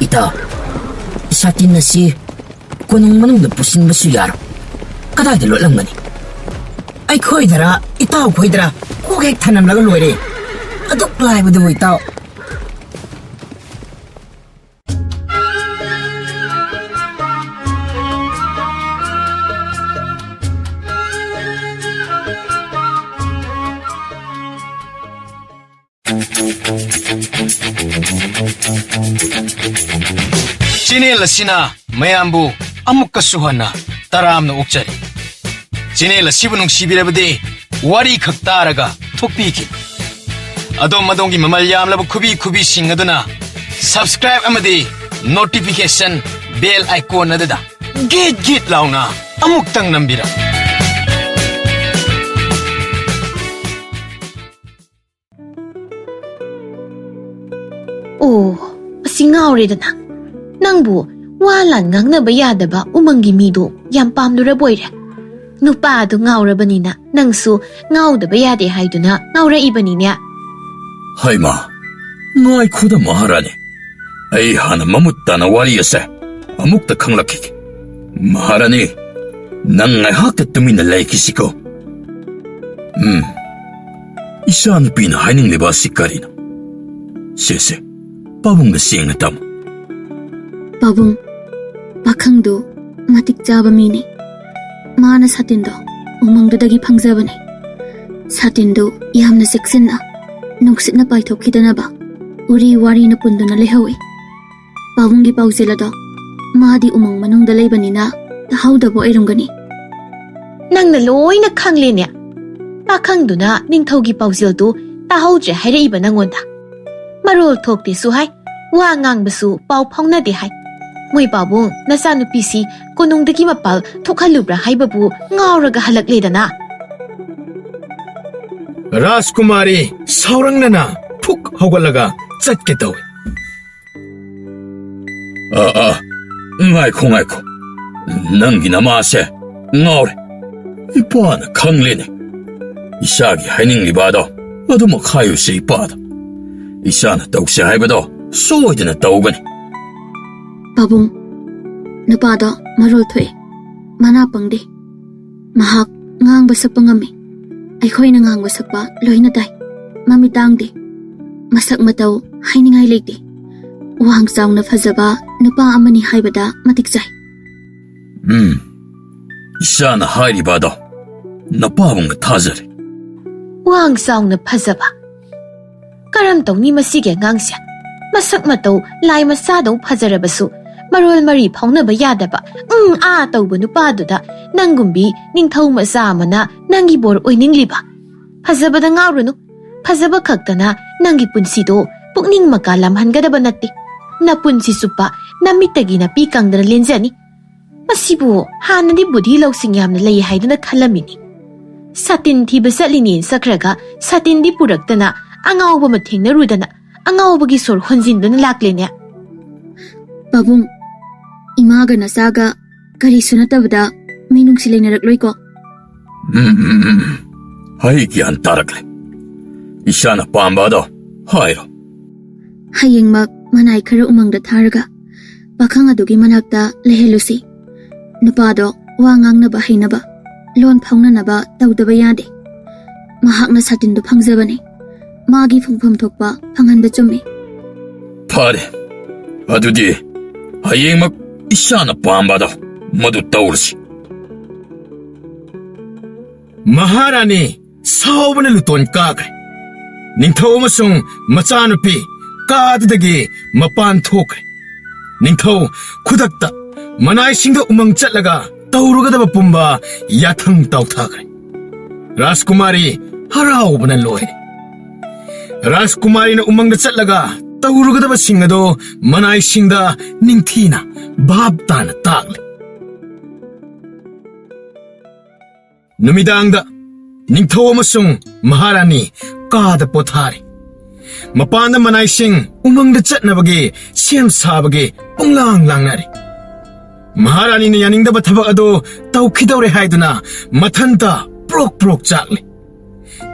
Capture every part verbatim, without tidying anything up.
ꯏꯇꯥꯎ, ꯁꯥꯇꯤꯟ ꯑꯁꯤ ꯀꯣꯅꯨꯡ ꯃꯅꯨꯡꯗ ꯄꯨꯁꯤꯟꯕꯁꯨ ꯌꯥꯔꯣꯏ꯫ ꯀꯗꯥꯏꯗ ꯂꯣꯠꯂꯝꯒꯅꯤ? ꯑꯩꯈꯣꯏꯗꯔ, ꯏꯇꯥꯎꯈꯣꯏꯗꯔ ꯀꯣꯛ ꯍꯦꯛ ꯊꯅꯝꯂꯒ ꯂꯣꯏꯔꯦ꯫ ꯑꯗꯨꯛ ꯂꯥꯏꯕꯗꯨꯕꯨ, ꯏꯇꯥꯎ꯫ ꯆꯦꯅꯦꯜ ꯑꯁꯤꯅ ꯃꯌꯥꯝꯕꯨ ꯑꯃꯨꯛꯀꯁꯨ ꯍꯟꯅ ꯇꯔꯥꯝꯅ ꯑꯣꯛꯆꯔꯤ꯫ ꯆꯦꯅꯦꯜ ꯑꯁꯤꯕꯨ ꯅꯨꯡꯁꯤꯕꯤꯔꯕꯗꯤ ꯋꯥꯔꯤ ꯈꯛ ꯇꯥꯔꯒ ꯊꯣꯛꯄꯤꯈꯤ꯫ ꯑꯗꯣꯝ ꯑꯗꯣꯝꯒꯤ ꯃꯃꯜ ꯌꯥꯝꯂꯕ ꯈꯨꯕꯤ ꯈꯨꯕꯤꯁꯤꯡ ꯑꯗꯨꯅ subscribe ꯑꯃꯗꯤ notification bell icon ꯑꯗꯨꯗ ꯒꯤꯠ ꯒꯤꯠ ꯂꯥꯎꯅ ꯑꯃꯨꯛꯇꯪ ꯅꯝꯕꯤꯔꯝꯃꯨ꯫ ꯑꯣ, ꯑꯁꯤ ꯉꯥꯎꯔꯦꯗꯅ꯫ ꯅꯪꯕꯨ ꯋꯥ ꯂꯥꯟ ꯉꯥꯡꯅꯕ ꯌꯥꯗꯕ ꯎꯃꯪꯒꯤ ꯃꯤꯗꯣ ꯌꯥꯝ ꯄꯥꯝꯂꯨꯔꯕꯣꯏꯔꯦ꯫ ꯅꯨꯄꯥꯗꯨ ꯉꯥꯎꯔꯕꯅꯤꯅ ꯅꯪꯁꯨ ꯉꯥꯎꯗꯕ ꯌꯥꯗꯦ ꯍꯥꯏꯗꯨꯅ ꯉꯥꯎꯔꯛꯏꯕꯅꯤꯅꯦ꯫ ꯍꯩꯃꯥ, ꯉꯥꯏꯈꯣꯗ ꯃꯍꯥꯔꯥꯅꯤ, ꯑꯩ ꯍꯥꯟꯅ ꯃꯃꯨꯠ ꯇꯥꯅ ꯋꯥꯔꯤ ꯑꯁꯦ ꯑꯃꯨꯛꯇ ꯈꯪꯂꯛꯈꯤꯒꯦ꯫ ꯃꯍꯥꯔꯥꯅꯤ, ꯅꯪ ꯉꯥꯏꯍꯥꯛꯇ ꯇꯨꯃꯤꯟꯅ ꯂꯩꯈꯤꯁꯤꯀꯣ꯫ ꯎꯝ, ꯏꯆꯥꯅꯨꯄꯤꯅ ꯍꯥꯏꯅꯤꯡꯂꯤꯕ ꯑꯁꯤ ꯀꯔꯤꯅꯣ? ꯁꯦ, ꯁꯦ, ꯄꯥꯕꯨꯡꯗ ꯁꯦꯡꯅ ꯇꯝꯃꯨ꯫ ꯄꯥꯕꯨꯡ, ꯄꯥꯈꯪꯗꯨ ꯃꯇꯤꯛ ꯆꯥꯕ ꯃꯤꯅꯤ꯫ ꯃꯥꯅ ꯁꯥꯇꯤꯟꯗꯣ ꯎꯃꯪꯗꯨꯗꯒꯤ ꯐꯪꯖꯕꯅꯤ꯫ ꯁꯥꯇꯤꯟꯗꯨ ꯌꯥꯝꯅ ꯆꯦꯛꯁꯤꯟꯅ ꯅꯨꯡꯁꯤꯠꯅ ꯄꯥꯏꯊꯣꯛꯈꯤꯗꯅꯕ ꯎꯔꯤ ꯋꯥꯔꯤꯅ ꯄꯨꯟꯗꯨꯅ ꯂꯩꯍꯧꯏ꯫ ꯄꯥꯕꯨꯡꯒꯤ ꯄꯥꯎꯖꯦꯜ ꯑꯗꯣ ꯃꯥꯗꯤ ꯎꯃꯪ ꯃꯅꯨꯡꯗ ꯂꯩꯕꯅꯤꯅ ꯇꯥꯍꯧꯗꯕ ꯑꯣꯏꯔꯝꯒꯅꯤ꯫ ꯅꯪꯅ ꯂꯣꯏꯅ ꯈꯪꯂꯦꯅꯦ꯫ ꯄꯥꯈꯪꯗꯨꯅ ꯅꯤꯡꯊꯧꯒꯤ ꯄꯥꯎꯖꯦꯜꯗꯨ ꯇꯥꯍꯧꯗ꯭ꯔꯦ ꯍꯥꯏꯔꯛꯏꯕ ꯅꯪꯉꯣꯟꯗ꯫ ꯃꯔꯣꯜ ꯊꯣꯛꯇꯦꯁꯨ ꯍꯥꯏ, ꯋꯥ ꯉꯥꯡꯕꯁꯨ ꯄꯥꯎ ꯐꯥꯎꯅꯗꯦ ꯍꯥꯏ꯫ ꯃꯣꯏ ꯄꯥꯕꯨꯡ ꯅꯆꯥꯅꯨꯄꯤꯁꯤ ꯀꯣꯅꯨꯡꯗꯒꯤ ꯃꯄꯥꯜ ꯊꯣꯛꯍꯜꯂꯨꯕ꯭ꯔꯥ ꯍꯥꯏꯕꯕꯨ ꯉꯥꯎꯔꯒ ꯍꯜꯂꯛꯂꯦꯗꯅ꯫ ꯔꯥꯖꯀꯨꯃꯥꯔꯤ ꯁꯥꯎꯔꯪꯅꯅ ꯐꯨꯛ ꯍꯧꯒꯠꯂꯒ ꯆꯠꯀꯦ ꯇꯧꯏ꯫ ꯑꯥ, ꯑꯥ, ꯉꯥꯏꯈꯣ, ꯉꯥꯏꯈꯣ꯫ ꯅꯪꯒꯤ ꯅꯃꯥꯁꯦ ꯉꯥꯎꯔꯦ꯫ ꯏꯄꯥꯅ ꯈꯪꯂꯦꯅꯦ꯫ ꯏꯆꯥꯒꯤ ꯍꯥꯏꯅꯤꯡꯂꯤꯕ ꯑꯗꯣ ꯑꯗꯨꯃꯛ ꯍꯥꯏꯌꯨꯁꯦ ꯏꯄꯥꯗ꯫ ꯏꯆꯥꯅ ꯇꯧꯁꯦ ꯍꯥꯏꯕꯗꯣ ꯁꯣꯏꯗꯅ ꯇꯧꯒꯅꯤ꯫ ꯄꯥꯕꯨꯡ, ꯅꯨꯄꯥꯗꯣ ꯃꯔꯣꯜ ꯊꯣꯛꯑꯦ, ꯃꯅꯥ ꯄꯪꯗꯦ꯫ ꯃꯍꯥꯛ ꯉꯥꯡꯕ ꯁꯛꯄ ꯉꯝꯃꯤ꯫ ꯑꯩꯈꯣꯏꯅ ꯉꯥꯡꯕ ꯁꯛꯄ ꯂꯣꯏꯅ ꯇꯥꯏ꯫ ꯃꯃꯤꯠ ꯇꯥꯡꯗꯦ꯫ ꯃꯁꯛ ꯃꯇꯧ ꯍꯥꯏꯅꯤꯡꯉꯥꯏ ꯂꯩꯇꯦ꯫ ꯋꯥꯡ ꯆꯥꯎꯅ ꯐꯖꯕ ꯅꯨꯄꯥ ꯑꯃꯅꯤ ꯍꯥꯏꯕꯗ ꯃꯇꯤꯛ ꯆꯥꯏ꯫ ꯎꯝ, ꯏꯆꯥꯅ ꯍꯥꯏꯔꯤꯕ ꯑꯗꯣ ꯅꯄꯥꯕꯨꯡꯅ ꯊꯥꯖꯔꯦ꯫ ꯋꯥꯡ ꯆꯥꯎꯅ ꯐꯖꯕ꯫ ꯀꯔꯝ ꯇꯧꯅꯤ ꯃꯁꯤꯒꯤ ꯑꯉꯥꯡꯁꯦ? ꯃꯁꯛ ꯃꯇꯧ ꯂꯥꯏ ꯃꯆꯥꯗꯧ ꯐꯖꯔꯕꯁꯨ, ꯃꯔꯣꯜ ꯃꯔꯤ ꯐꯥꯎꯅꯕ ꯌꯥꯗꯕ, ꯎꯝ ꯑꯥ ꯇꯧꯕ ꯅꯨꯄꯥꯗꯨꯗ ꯅꯪꯒꯨꯝꯕꯤ ꯅꯤꯡꯊꯧ ꯃꯆꯥ ꯑꯃꯅ ꯅꯪꯒꯤ ꯕꯣꯔ ꯑꯣꯏꯅꯤꯡꯂꯤꯕ? ꯐꯖꯕꯗ ꯉꯥꯎꯔꯨꯅꯨ꯫ ꯐꯖꯕ ꯈꯛꯇꯅ ꯅꯪꯒꯤ ꯄꯨꯟꯁꯤꯗꯣ ꯄꯨꯛꯅꯤꯡ ꯃꯀꯥ ꯂꯥꯝꯍꯟꯒꯗꯕ ꯅꯠꯇꯦ꯫ ꯅꯄꯨꯟꯁꯤ ꯆꯨꯞꯄ ꯅꯃꯤꯠꯇꯒꯤ ꯅꯥꯄꯤ ꯀꯪꯗꯅ ꯂꯦꯟꯖꯅꯤ꯫ ꯃꯁꯤꯕꯨ ꯍꯥꯟꯅꯗꯤ ꯕꯨꯙꯤ ꯂꯧꯁꯤꯡ ꯌꯥꯝꯅ ꯂꯩ ꯍꯥꯏꯗꯨꯅ ꯈꯜꯂꯝꯃꯤꯅꯤ꯫ ꯁꯥꯇꯤꯟ ꯊꯤꯕ ꯆꯠꯂꯤꯅꯦꯅ ꯆꯠꯈ꯭ꯔꯒ ꯁꯥꯇꯤꯟꯗꯤ ꯄꯨꯔꯛꯇꯅ, ꯑꯉꯥꯎꯕ ꯑꯃ ꯊꯦꯡꯅꯔꯨꯗꯅ ꯑꯉꯥꯎꯕꯒꯤ ꯁꯣꯔ ꯍꯣꯟꯖꯤꯟꯗꯨꯅ ꯂꯥꯛꯂꯦꯅꯦ꯫ ꯄꯥꯕꯨꯡ, ꯏꯃꯥꯒ ꯅꯆꯥꯒ ꯀꯔꯤꯁꯨ ꯅꯠꯇꯕꯗ ꯃꯤꯅꯨꯡꯁꯤ ꯂꯩꯅꯔꯛꯂꯣꯏꯀꯣ? ꯎꯝ, ꯎꯝ, ꯎꯝ꯫ ꯑꯩ ꯒ꯭ꯌꯥꯟ ꯇꯥꯔꯛꯂꯦ꯫ ꯏꯁꯥꯅ ꯄꯥꯝꯕ ꯑꯗꯣ ꯍꯥꯏꯔꯣ꯫ ꯍꯌꯦꯡꯃꯛ ꯃꯅꯥꯏ ꯈꯔ ꯎꯃꯪꯗ ꯊꯥꯔꯒ ꯄꯥꯈꯪ ꯑꯗꯨꯒꯤ ꯃꯅꯥꯛꯇ ꯂꯩꯍꯜꯂꯨꯁꯤ꯫ ꯅꯨꯄꯥꯗꯣ ꯋꯥ ꯉꯥꯡꯅꯕ ꯍꯩꯅꯕ, ꯂꯣꯟ ꯐꯥꯎꯅꯅꯕ ꯇꯧꯗꯕ ꯌꯥꯗꯦ꯫ ꯃꯍꯥꯛꯅ ꯁꯥꯇꯤꯟꯗꯨ ꯐꯪꯖꯕꯅꯤ꯫ ꯃꯥꯒꯤ ꯐꯪꯐꯝ ꯊꯣꯛꯄ ꯐꯪꯍꯟꯕ ꯆꯨꯝꯃꯤ꯫ ꯐꯔꯦ, ꯑꯗꯨꯗꯤ ꯍꯌꯦꯡꯃꯛ ꯏꯁꯥꯅ ꯄꯥꯝꯕꯗꯣ ꯃꯗꯨ ꯇꯧꯔꯁꯤ꯫ ꯃꯍꯥꯔꯥꯅꯤ ꯁꯥꯎꯕꯅ ꯂꯨꯇꯣꯟ ꯀꯥꯈ꯭ꯔꯦ꯫ ꯅꯤꯡꯊꯧ ꯑꯃꯁꯨꯡ ꯃꯆꯥꯅꯨꯄꯤ ꯀꯥꯗꯨꯗꯒꯤ ꯃꯄꯥꯟ ꯊꯣꯛꯈ꯭ꯔꯦ꯫ ꯅꯤꯡꯊꯧ ꯈꯨꯗꯛꯇ ꯃꯅꯥꯏꯁꯤꯡꯗ ꯎꯃꯪ ꯆꯠꯂꯒ ꯇꯧꯔꯨꯒꯗꯕ ꯄꯨꯝꯕ ꯌꯥꯊꯪ ꯇꯧꯊꯈ꯭ꯔꯦ꯫ ꯔꯥꯖꯀꯨꯃꯥꯔꯤ ꯍꯔꯥꯎꯕꯅ ꯂꯣꯏꯔꯦ꯫ ꯔꯥꯖꯀꯨꯃꯥꯔꯤꯅ ꯎꯃꯪꯗ ꯆꯠꯂꯒ ꯇꯧꯔꯨꯒꯗꯕꯁꯤꯡ ꯑꯗꯣ ꯃꯅꯥꯏꯁꯤꯡꯗ ꯅꯤꯡꯊꯤꯅ ꯚꯥꯞ ꯇꯥꯅ ꯇꯥꯛꯂꯦ꯫ ꯅꯨꯃꯤꯗꯥꯡꯗ ꯅꯤꯡꯊꯧ ꯑꯃꯁꯨꯡ ꯃꯍꯥꯔꯥꯅꯤ ꯀꯥꯗ ꯄꯣꯊꯥꯔꯤ꯫ ꯃꯄꯥꯟꯗ ꯃꯅꯥꯏꯁꯤꯡ ꯎꯃꯪꯗ ꯆꯠꯅꯕꯒꯤ ꯁꯦꯝ ꯁꯥꯕꯒꯤ ꯄꯨꯡꯂꯥꯡ ꯂꯥꯡꯅꯔꯤ꯫ ꯃꯍꯥꯔꯥꯅꯤꯅ ꯌꯥꯅꯤꯡꯗꯕ ꯊꯕꯛ ꯑꯗꯨ ꯇꯧꯈꯤꯗꯧꯔꯦ ꯍꯥꯏꯗꯨꯅ ꯃꯊꯟꯇ ꯄ꯭ꯔꯣꯛ ꯄ꯭ꯔꯣꯛ ꯆꯥꯛꯂꯤ꯫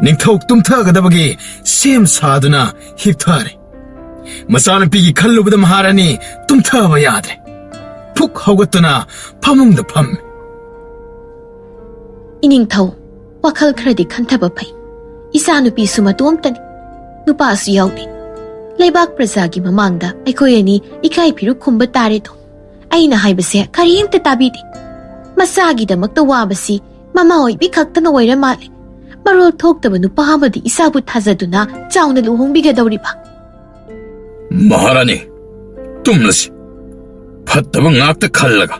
ꯅꯤꯡꯊꯧ ꯇꯨꯝꯊꯒꯗꯕꯒꯤ ꯁꯦꯝ ꯁꯥꯗꯨꯅ ꯍꯤꯞꯊꯔꯦ꯫ ꯃꯆꯥꯅꯨꯄꯤꯒꯤ ꯈꯜꯂꯨꯕꯗ ꯃꯍꯥꯔꯥꯅꯤ ꯇꯨꯝꯊꯕ ꯌꯥꯗ꯭ꯔꯦ꯫ ꯄꯨꯛ ꯍꯧꯒꯠꯇꯅ ꯐꯃꯨꯡꯗ ꯐꯝꯃꯤ꯫ ꯏꯅꯤꯡꯊꯧ, ꯋꯥꯈꯜ ꯈꯔꯗꯤ ꯈꯟꯊꯕ ꯐꯩ꯫ ꯏꯆꯥꯅꯨꯄꯤꯁꯨ ꯃꯇꯣꯝꯇꯅꯤ, ꯅꯨꯄꯥꯁꯨ ꯌꯥꯎꯗꯦ꯫ ꯂꯩꯕꯥꯛ ꯄ꯭ꯔꯖꯥꯒꯤ ꯃꯃꯥꯡꯗ ꯑꯩꯈꯣꯏ ꯑꯅꯤ ꯏꯀꯥꯏ ꯐꯤꯔꯨꯛ ꯈꯨꯝꯕ ꯇꯥꯔꯦꯗꯣ꯫ ꯑꯩꯅ ꯍꯥꯏꯕꯁꯦ ꯀꯔꯤꯝꯇ ꯇꯥꯕꯤꯗꯦ꯫ ꯃꯆꯥꯒꯤꯗꯃꯛꯇ ꯋꯥꯕꯁꯤ ꯃꯃꯥ ꯑꯣꯏꯕꯤ ꯈꯛꯇꯅ ꯑꯣꯏꯔ ꯃꯥꯜꯂꯦ꯫ ꯃꯔꯣꯜ ꯊꯣꯛꯇꯕ ꯅꯨꯄꯥ ꯑꯃꯗꯤ ꯏꯆꯥꯕꯨ ꯊꯥꯖꯗꯨꯅ ꯆꯥꯎꯅ ꯂꯨꯍꯣꯡꯕꯤꯒꯗꯧꯔꯤꯕ꯫ ꯃꯍꯥꯔꯥꯅꯤ, ꯇꯨꯝꯂꯁꯤ꯫ ꯐꯠꯇꯕ ꯉꯥꯛꯇ ꯈꯜꯂꯒ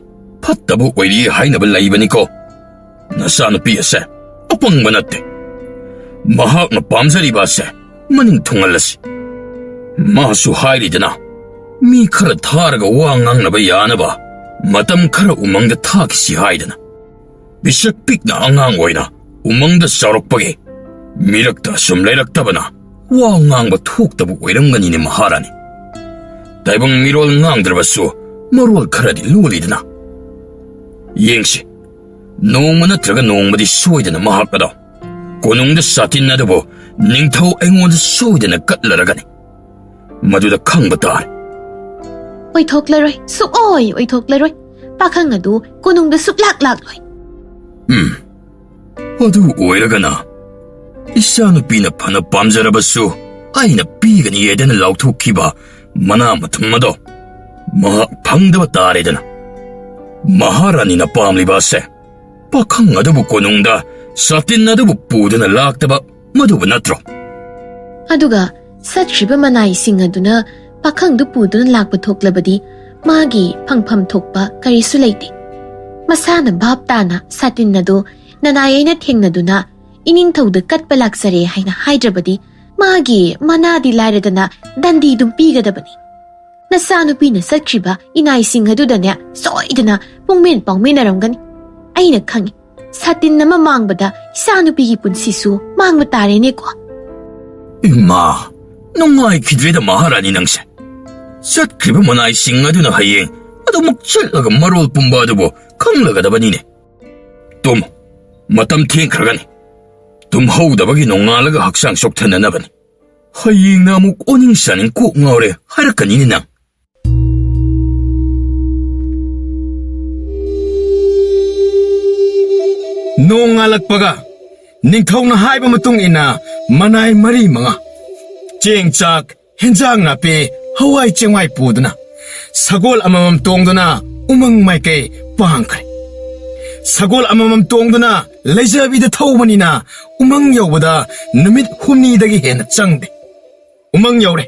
ꯐꯠꯇꯕ ꯑꯣꯏꯔꯤ ꯍꯥꯏꯅꯕ ꯂꯩꯕꯅꯤꯀꯣ꯫ ꯅꯆꯥꯅꯨꯄꯤ ꯑꯁꯦ ꯑꯄꯪꯕ ꯅꯠꯇꯦ꯫ ꯃꯍꯥꯛꯅ ꯄꯥꯝꯖꯔꯤꯕ ꯑꯁꯦ ꯃꯅꯤꯡ ꯊꯨꯡꯍꯜꯂꯁꯤ꯫ ꯃꯥꯁꯨ ꯍꯥꯏꯔꯤꯗꯅ, ꯃꯤ ꯈꯔ ꯊꯥꯔꯒ ꯋꯥ ꯉꯥꯡꯅꯕ ꯌꯥꯅꯕ ꯃꯇꯝ ꯈꯔ ꯎꯃꯪꯗ ꯊꯥꯈꯤꯁꯤ ꯍꯥꯏꯗꯅ꯫ ꯄꯤꯁꯛ ꯄꯤꯛꯅ ꯑꯉꯥꯡ ꯑꯣꯏꯅ ꯎꯃꯪꯗ ꯆꯥꯎꯔꯛꯄꯒꯤ ꯃꯤꯔꯛꯇ ꯑꯁꯨꯝ ꯂꯩꯔꯛꯇꯕꯅ ꯋꯥ ꯉꯥꯡꯕ ꯊꯣꯛꯇꯕ ꯑꯣꯏꯔꯝꯒꯅꯤꯅꯦ ꯃꯍꯥꯔꯥꯅꯤ꯫ ꯇꯥꯏꯕꯪ ꯃꯤꯔꯣꯜ ꯉꯥꯡꯗ꯭ꯔꯕꯁꯨ ꯃꯔꯣꯜ ꯈꯔꯗꯤ ꯂꯣꯜꯂꯤꯗꯅ꯫ ꯌꯦꯡꯁꯤ, ꯅꯣꯡꯃ ꯅꯠꯇ꯭ꯔꯒ ꯅꯣꯡꯃꯗꯤ ꯁꯣꯏꯗꯅ ꯃꯍꯥꯛ ꯑꯗꯣ ꯀꯣꯅꯨꯡꯗ ꯁꯥꯇꯤꯟ ꯑꯗꯨꯕꯨ ꯅꯤꯡꯊꯧ ꯑꯩꯉꯣꯟꯗ ꯁꯣꯏꯗꯅ ꯀꯠꯂꯔꯒꯅꯤ꯫ ꯃꯗꯨꯗ ꯈꯪꯕ ꯇꯥꯔꯦ꯫ ꯑꯣꯏꯊꯣꯛꯂꯔꯣꯏ, ꯁꯨꯛꯑꯣꯏ ꯑꯣꯏꯊꯣꯛꯂꯔꯣꯏ꯫ ꯄꯥꯈꯪ ꯑꯗꯨ ꯀꯣꯅꯨꯡꯗ ꯁꯨꯛꯂꯥꯛ ꯂꯥꯛꯂꯣꯏ꯫ ꯎꯝ, ꯑꯗꯨ ꯑꯣꯏꯔꯒꯅ ꯏꯆꯥꯅꯨꯄꯤꯅ ꯐꯅ ꯄꯥꯝꯖꯔꯕꯁꯨ ꯑꯩꯅ ꯄꯤꯒꯅꯤ ꯍꯥꯏꯗꯅ ꯂꯥꯎꯊꯣꯛꯈꯤꯕ ꯃꯅꯥ ꯃꯊꯨꯝ ꯑꯗꯣ ꯃꯍꯥꯛ ꯐꯪꯗꯕ ꯇꯥꯔꯦꯗꯅ꯫ ꯃꯍꯥꯔꯥꯅꯤꯅ ꯄꯥꯝꯂꯤꯕ ꯑꯁꯦ ꯄꯥꯈꯪ ꯑꯗꯨꯕꯨ ꯀꯣꯅꯨꯡꯗ ꯁꯥꯇꯤꯟ ꯑꯗꯨꯕꯨ ꯄꯨꯗꯨꯅ ꯂꯥꯛꯇꯕ ꯃꯗꯨꯕꯨ ꯅꯠꯇ꯭ꯔꯣ? ꯑꯗꯨꯒ ꯆꯠꯈ꯭ꯔꯤꯕ ꯃꯅꯥꯏꯁꯤꯡ ꯑꯗꯨꯅ ꯄꯥꯈꯪꯗꯨ ꯄꯨꯗꯨꯅ ꯂꯥꯛꯄ ꯊꯣꯛꯂꯕꯗꯤ ꯃꯥꯒꯤ ꯐꯪꯐꯝ ꯊꯣꯛꯄ ꯀꯔꯤꯁꯨ ꯂꯩꯇꯦ꯫ ꯃꯁꯥꯅ ꯚꯥꯞ ꯇꯥꯅ ꯁꯥꯇꯤꯟ ꯑꯗꯨ ꯅꯅꯥꯏ ꯑꯩꯅ ꯊꯦꯡꯅꯗꯨꯅ ꯏꯅꯤꯡꯊꯧꯗ ꯀꯠꯄ ꯂꯥꯛꯆꯔꯦ ꯍꯥꯏꯅ ꯍꯥꯏꯗ꯭ꯔꯕꯗꯤ ꯃꯥꯒꯤ ꯃꯅꯥꯗꯤ ꯂꯥꯏꯔꯗꯅ ꯗꯟꯗꯤꯗꯨꯝ ꯄꯤꯒꯗꯕꯅꯤ꯫ ꯅꯆꯥꯅꯨꯄꯤꯅ ꯆꯠꯈ꯭ꯔꯤꯕ ꯏꯅꯥꯏꯁꯤꯡ ꯑꯗꯨꯗꯅꯦ ꯁꯣꯏꯗꯅ ꯄꯨꯡꯃꯦꯟ ꯄꯥꯎꯃꯤꯟꯅꯔꯝꯒꯅꯤ꯫ ꯑꯩꯅ ꯈꯪꯏ, ꯁꯥꯇꯤꯟ ꯑꯃ ꯃꯥꯡꯕꯗ ꯏꯆꯥꯅꯨꯄꯤꯒꯤ ꯄꯨꯟꯁꯤꯁꯨ ꯃꯥꯡꯕ ꯇꯥꯔꯦꯅꯦꯀꯣ꯫ ꯏꯃꯥ, ꯅꯨꯡꯉꯥꯏꯈꯤꯗ꯭ꯔꯦꯗ ꯃꯍꯥꯔꯥꯅꯤ ꯅꯪꯁꯦ꯫ ꯆꯠꯈ꯭ꯔꯤꯕ ꯃꯅꯥꯏꯁꯤꯡ ꯑꯗꯨꯅ ꯍꯌꯦꯡ ꯑꯗꯨꯃꯛ ꯆꯠꯂꯒ ꯃꯔꯣꯜ ꯄꯨꯝꯕ ꯑꯗꯨꯕꯨ ꯈꯪꯂꯒꯗꯕꯅꯤꯅꯦ꯫ ꯇꯨꯝꯃꯨ, ꯃꯇꯝ ꯊꯦꯡꯈ꯭ꯔꯒꯅꯤ꯫ ꯇꯨꯝꯍꯧꯗꯕꯒꯤ ꯅꯣꯡꯉꯥꯜꯂꯒ ꯍꯛꯆꯥꯡ ꯆꯣꯛꯊꯅꯅꯕꯅꯤ꯫ ꯍꯌꯦꯡꯅ ꯑꯃꯨꯛ ꯑꯣꯅꯤꯡ ꯆꯥꯅꯤꯡ ꯀꯣꯛ ꯉꯥꯎꯔꯦ ꯍꯥꯏꯔꯛꯀꯅꯤꯅꯦ ꯅꯪ꯫ ꯅꯣꯡ ꯉꯥꯜꯂꯛꯄꯒ ꯅꯤꯡꯊꯧꯅ ꯍꯥꯏꯕ ꯃꯇꯨꯡ ꯏꯟꯅ ꯃꯅꯥꯏ ꯃꯔꯤ ꯃꯉꯥ, ꯆꯦꯡ ꯆꯥꯛ, ꯍꯦꯟꯖꯥꯡ ꯅꯥꯄꯤ, ꯍꯋꯥꯏ ꯆꯦꯡꯋꯥꯏ ꯄꯨꯗꯨꯅ ꯁꯒꯣꯜ ꯑꯃꯃꯝ ꯇꯣꯡꯗꯨꯅ ꯎꯃꯪ ꯃꯥꯏꯀꯩ ꯄꯥꯡꯈ꯭ꯔꯦ꯫ ꯁꯒꯣꯜ ꯑꯃꯃꯝ ꯇꯣꯡꯗꯨꯅ ꯂꯩꯖꯕꯤꯗ ꯊꯧꯕꯅꯤꯅ ꯎꯃꯪ ꯌꯧꯕꯗ ꯅꯨꯃꯤꯠ ꯍꯨꯝꯅꯤꯗꯒꯤ ꯍꯦꯟꯅ ꯆꯪꯗꯦ꯫ ꯎꯃꯪ ꯌꯧꯔꯦ꯫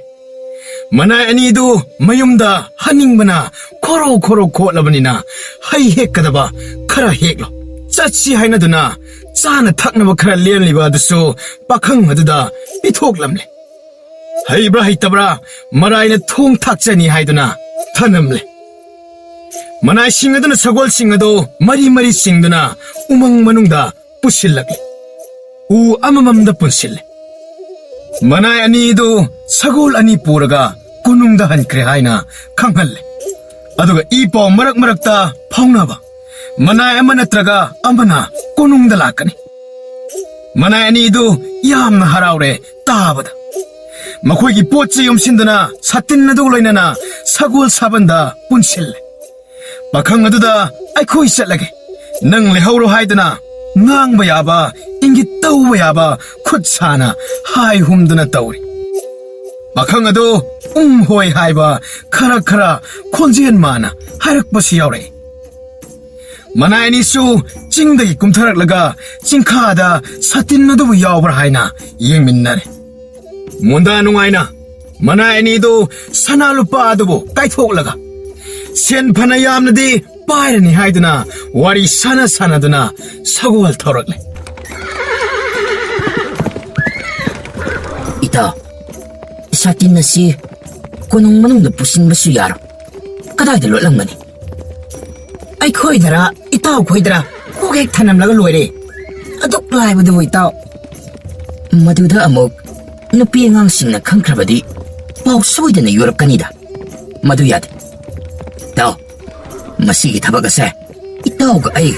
ꯃꯅꯥꯏ ꯑꯅꯤꯗꯨ ꯃꯌꯨꯝꯗ ꯍꯟꯅꯤꯡꯕꯅ ꯈꯣꯔꯣ ꯈꯣꯔꯣ ꯈꯣꯠꯂꯕꯅꯤꯅ ꯍꯩ ꯍꯦꯛꯀꯗꯕ ꯈꯔ ꯍꯦꯛꯂꯣ, ꯆꯠꯁꯤ ꯍꯥꯏꯅꯗꯨꯅ ꯆꯥꯅ ꯊꯛꯅꯕ ꯈꯔ ꯂꯦꯝꯂꯤꯕ ꯑꯗꯨꯁꯨ ꯄꯥꯈꯪ ꯑꯗꯨꯗ ꯄꯤꯊꯣꯛꯂꯝꯂꯦ꯫ ꯍꯩꯕ꯭ꯔꯥ ꯍꯩꯇꯕ꯭ꯔꯥ ꯃꯔꯥꯏꯅ ꯊꯣꯡ ꯊꯥꯛꯆꯅꯤ ꯍꯥꯏꯗꯨꯅ ꯊꯅꯝꯂꯦ꯫ ꯃꯅꯥꯏꯁꯤꯡ ꯑꯗꯨꯅ ꯁꯒꯣꯜꯁꯤꯡ ꯑꯗꯨ ꯃꯔꯤ ꯃꯔꯤ ꯆꯤꯡꯗꯨꯅ ꯎꯃꯪ ꯃꯅꯨꯡꯗ ꯄꯨꯁꯤꯜꯂꯛꯂꯤ꯫ ꯎ ꯑꯃꯃꯝꯗ ꯄꯨꯟꯁꯤꯜꯂꯦ꯫ ꯃꯅꯥꯏ ꯑꯅꯤꯗꯨ ꯁꯒꯣꯜ ꯑꯅꯤ ꯄꯨꯔꯒ ꯀꯣꯅꯨꯡꯗ ꯍꯟꯈ꯭ꯔꯦ ꯍꯥꯏꯅ ꯈꯪꯍꯜꯂꯦ꯫ ꯑꯗꯨꯒ ꯏ ꯄꯥꯎ ꯃꯔꯛ ꯃꯔꯛꯇ ꯐꯥꯎꯅꯕ, ꯃꯅꯥꯏ ꯑꯃ ꯅꯠꯇ꯭ꯔꯒ ꯑꯃꯅ ꯀꯣꯅꯨꯡꯗ ꯂꯥꯛꯀꯅꯤ꯫ ꯃꯅꯥꯏ ꯑꯅꯤꯗꯨ ꯌꯥꯝꯅ ꯍꯔꯥꯎꯔꯦ ꯇꯥꯕꯗ꯫ ꯃꯈꯣꯏꯒꯤ ꯄꯣꯠ ꯆꯩ ꯌꯣꯝꯁꯤꯟꯗꯨꯅ ꯁꯥꯇꯤꯟ ꯑꯗꯨ ꯂꯣꯏꯅꯅ ꯁꯒꯣꯜ ꯁꯥꯕꯟꯗ ꯄꯨꯟꯁꯤꯜꯂꯦ꯫ ꯄꯥꯈꯪ ꯑꯗꯨꯗ "ꯑꯩꯈꯣꯏ ꯆꯠꯂꯒꯦ, ꯅꯪ ꯂꯩꯍꯧꯔꯣ" ꯍꯥꯏꯗꯨꯅ ꯉꯥꯡꯕ ꯌꯥꯕ, ꯏꯪꯒꯤꯠ ꯇꯧꯕ ꯌꯥꯕ ꯈꯨꯠ ꯁꯥꯅ ꯍꯥꯏ ꯍꯨꯝꯗꯨꯅ ꯇꯧꯔꯤ꯫ ꯄꯥꯈꯪ ꯑꯗꯨ "ꯎꯝ, ꯍꯣꯏ" ꯍꯥꯏꯕ ꯈꯔ ꯈꯔ ꯈꯣꯟꯖꯦꯜ ꯃꯥꯅ ꯍꯥꯏꯔꯛꯄꯁꯨ ꯌꯥꯎꯔꯛꯏ꯫ ꯃꯅꯥꯏ ꯑꯅꯤꯁꯨ ꯆꯤꯡꯗꯒꯤ ꯀꯨꯝꯊꯔꯛꯂꯒ ꯆꯤꯡꯈꯥꯗ ꯁꯥꯇꯤꯟ ꯑꯗꯨꯕꯨ ꯌꯥꯎꯕ꯭ꯔꯥ ꯍꯥꯏꯅ ꯌꯦꯡꯃꯤꯟꯅꯔꯦ꯫ ꯃꯣꯟꯗꯥ ꯅꯨꯡꯉꯥꯏꯅ ꯃꯅꯥꯏ ꯑꯅꯤꯗꯨ ꯁꯅꯥ ꯂꯨꯄꯥ ꯑꯗꯨꯕꯨ ꯀꯥꯏꯊꯣꯛꯂꯒ ꯁꯦꯟ ꯐꯅ ꯌꯥꯝꯅꯗꯤ ꯄꯥꯏꯔꯅꯤ ꯍꯥꯏꯗꯨꯅ ꯋꯥꯔꯤ ꯁꯥꯟꯅ ꯁꯥꯟꯅꯗꯨꯅ ꯁꯒꯣꯜ ꯊꯧꯔꯛꯂꯦ꯫ "ꯏꯇꯥꯎ, ꯁꯥꯇꯤꯟ ꯑꯁꯤ ꯀꯣꯅꯨꯡ ꯃꯅꯨꯡꯗ ꯄꯨꯁꯤꯟꯕꯁꯨ ꯌꯥꯔꯣꯏ꯫ ꯀꯗꯥꯏꯗ ꯂꯣꯠꯂꯝꯒꯅꯤ?" "ꯑꯩꯈꯣꯏꯗꯔ, ꯏꯇꯥꯎ ꯈꯣꯏꯗꯔ ꯀꯣꯛ ꯍꯦꯛ ꯊꯅꯝꯂꯒ ꯂꯣꯏꯔꯦ꯫ ꯑꯗꯨꯛ ꯂꯥꯏꯕꯗꯨꯕꯨ, ꯏꯇꯥꯎ?" "ꯃꯗꯨꯗ ꯑꯃꯨꯛ ꯅꯨꯄꯤ ꯑꯉꯥꯡꯁꯤꯡꯅ ꯈꯪꯈ꯭ꯔꯕꯗꯤ ꯄꯥꯎ ꯁꯣꯏꯗꯅ ꯌꯧꯔꯛꯀꯅꯤꯗ꯫ ꯃꯗꯨ ꯌꯥꯗꯦ꯫ ꯏꯇꯥꯎ, ꯃꯁꯤꯒꯤ ꯊꯕꯛ ꯑꯁꯦ ꯏꯇꯥꯎꯒ ꯑꯩ,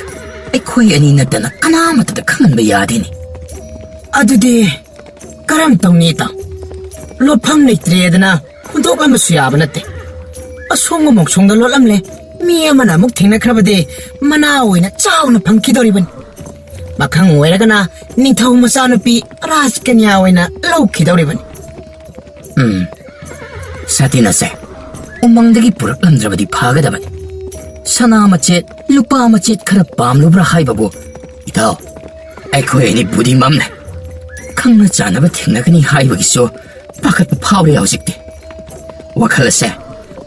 ꯑꯩꯈꯣꯏ ꯑꯅꯤ ꯅꯠꯇꯅ ꯀꯅꯥꯃꯠꯇꯗ ꯈꯪꯍꯟꯕ ꯌꯥꯗꯦꯅꯦ꯫" "ꯑꯗꯨꯗꯤ ꯀꯔꯝ ꯇꯧꯅꯤ, ꯏꯇꯥꯎ? ꯂꯣꯠꯐꯝ ꯂꯩꯇ꯭ꯔꯦꯗꯅ ꯍꯨꯟꯗꯣꯛꯂꯝꯕꯁꯨ ꯌꯥꯕ ꯅꯠꯇꯦ꯫ ꯑꯁꯣꯡꯕ ꯃꯣꯡꯁꯣꯡꯗ ꯂꯣꯠꯂꯝꯂꯦ꯫ ꯃꯤ ꯑꯃꯅ ꯑꯃꯨꯛ ꯊꯦꯡꯅꯈ꯭ꯔꯕꯗꯤ ꯃꯅꯥ ꯑꯣꯏꯅ ꯆꯥꯎꯅ ꯐꯪꯈꯤꯗꯧꯔꯤꯕꯅꯤ꯫ ꯄꯥꯈꯪ ꯑꯣꯏꯔꯒꯅ ꯅꯤꯡꯊꯧ ꯃꯆꯥꯅꯨꯄꯤ ꯔꯥꯖꯀꯟꯌꯥ ꯑꯣꯏꯅ ꯂꯧꯈꯤꯗꯧꯔꯤꯕꯅꯤ꯫ ꯎꯝ, ꯁꯥꯇꯤꯟ ꯑꯁꯦ ꯎꯃꯪꯗꯒꯤ ꯄꯨꯔꯛꯂꯝꯗ꯭ꯔꯕꯗꯤ ꯐꯒꯗꯕꯅꯤ꯫ ꯁꯅꯥ ꯃꯆꯦꯠ, ꯂꯨꯄꯥ ꯃꯆꯦꯠ ꯈꯔ ꯄꯥꯝꯂꯨꯕ꯭ꯔꯥ ꯍꯥꯏꯕꯕꯨ, ꯏꯇꯥꯎ, ꯑꯩꯈꯣꯏ ꯑꯅꯤ ꯕꯨꯙꯤ ꯃꯝꯂꯦ꯫ ꯈꯪꯅ ꯆꯥꯟꯅꯕ ꯊꯦꯡꯅꯒꯅꯤ ꯍꯥꯏꯕꯒꯤꯁꯨ ꯄꯥꯈꯠꯄ ꯐꯥꯎꯔꯦ ꯍꯧꯖꯤꯛꯇꯤ꯫ ꯋꯥꯈꯜ ꯑꯁꯦ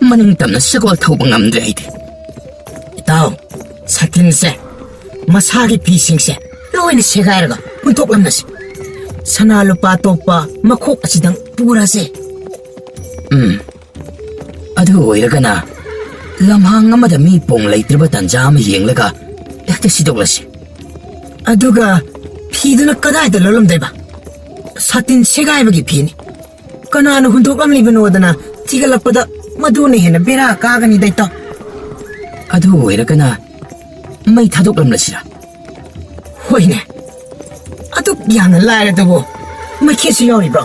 ꯃꯅꯤꯡ ꯇꯝꯅ ꯁꯒꯣꯜ ꯊꯧꯕ ꯉꯝꯗ꯭ꯔꯦ ꯑꯩꯗꯤ꯫ ꯏꯇꯥꯎ, ꯁꯥꯇꯤꯟꯁꯦ, ꯃꯁꯥꯒꯤ ꯐꯤꯁꯤꯡꯁꯦ ꯂꯣꯏꯅ ꯁꯦꯒꯥꯏꯔꯒ ꯍꯨꯟꯗꯣꯛꯂꯝꯂꯁꯤ꯫ ꯁꯅꯥ ꯂꯨꯄꯥ ꯇꯣꯞꯄ ꯃꯈꯣꯛ ꯑꯁꯤꯗꯪ ꯄꯨꯔꯁꯦ꯫ ꯎꯝ, ꯑꯗꯨ ꯑꯣꯏꯔꯒꯅ ꯂꯝꯍꯥꯡ ꯑꯃꯗ ꯃꯤ ꯄꯣꯡ ꯂꯩꯇ꯭ꯔꯕ ꯇꯟꯖꯥ ꯑꯃ ꯌꯦꯡꯂꯒ ꯍꯦꯛꯇ ꯁꯤꯗꯣꯛꯂꯁꯤ꯫ ꯑꯗꯨꯒ ꯐꯤꯗꯨꯅ ꯀꯗꯥꯏꯗ ꯂꯣꯜꯂꯝꯗꯣꯏꯕ? ꯁꯥꯇꯤꯟ ꯁꯦꯒꯥꯏꯕꯒꯤ ꯐꯤꯅꯤ꯫ ꯀꯅꯥꯅ ꯍꯨꯟꯗꯣꯛꯂꯝꯂꯤꯕꯅꯣꯗꯅ ꯊꯤꯒꯠꯂꯛꯄꯗ ꯃꯗꯨꯅ ꯍꯦꯟꯅ ꯕꯦꯔꯥ ꯀꯥꯒꯅꯤꯗ, ꯏꯇꯥꯎ꯫ ꯑꯗꯨ ꯑꯣꯏꯔꯒꯅ ꯃꯩ ꯊꯥꯗꯣꯛꯂꯝꯂꯁꯤꯔꯥ? ꯍꯣꯏꯅꯦ, ꯑꯗꯨꯛ ꯌꯥꯝꯅ ꯂꯥꯏꯔꯗꯨꯕꯨ ꯃꯩꯈꯦꯠꯁꯨ ꯌꯥꯎꯔꯤꯕ꯭ꯔꯣ?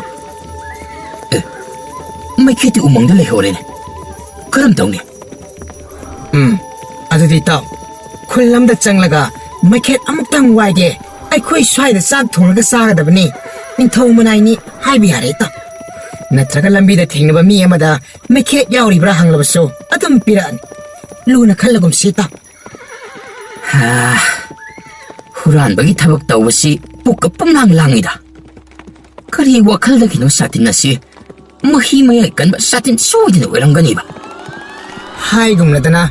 ꯑꯦ, ꯃꯩꯈꯦꯠꯇꯤ ꯎꯃꯪꯗ ꯂꯩꯍꯧꯔꯦꯅꯦ꯫ ꯀꯔꯝ ꯇꯧꯅꯤ? ꯎꯝ, ꯑꯗꯨꯗꯤ ꯏꯇꯥꯎ, ꯈꯨꯜ ꯑꯃꯗ ꯆꯪꯂꯒ ꯃꯩꯈꯦꯠ ꯑꯃꯨꯛꯇꯪ ꯋꯥꯏꯒꯦ꯫ ꯑꯩꯈꯣꯏ ꯁ꯭ꯋꯥꯏꯗ ꯆꯥꯛ ꯊꯣꯡꯂꯒ ꯆꯥꯒꯗꯕꯅꯤ, ꯅꯤꯡꯊꯧ ꯃꯅꯥꯏꯅꯤ ꯍꯥꯏꯕ ꯌꯥꯔꯦ ꯏꯇꯥꯎ꯫ ꯅꯠꯇ꯭ꯔꯒ ꯂꯝꯕꯤꯗ ꯊꯦꯡꯅꯕ ꯃꯤ ꯑꯃꯗ ꯃꯩꯈꯦꯠ ꯌꯥꯎꯔꯤꯕ꯭ꯔꯥ ꯍꯪꯂꯕꯁꯨ ꯑꯗꯨꯝ ꯄꯤꯔꯛꯑꯅꯤ꯫ ꯂꯨꯅ ꯈꯜꯂꯒꯨꯝꯁꯤ ꯏꯇꯥꯎ꯫ ꯍꯥ, ꯍꯨꯔꯥꯟꯕꯒꯤ ꯊꯕꯛ ꯇꯧꯕꯁꯤ ꯄꯨꯛꯀ ꯄꯨꯝꯂꯥꯡ ꯂꯥꯡꯉꯤꯗ꯫ ꯀꯔꯤ ꯋꯥꯈꯜꯗꯒꯤꯅꯣ ꯁꯥꯇꯤꯟ ꯑꯁꯤ ꯃꯍꯤ ꯃꯌꯥꯏ ꯀꯟꯕ ꯁꯥꯇꯤꯟ ꯁꯣꯏꯗꯅ ꯑꯣꯏꯔꯝꯒꯅꯤꯕ? ꯍꯥꯏꯒꯨꯝꯂꯗꯅ,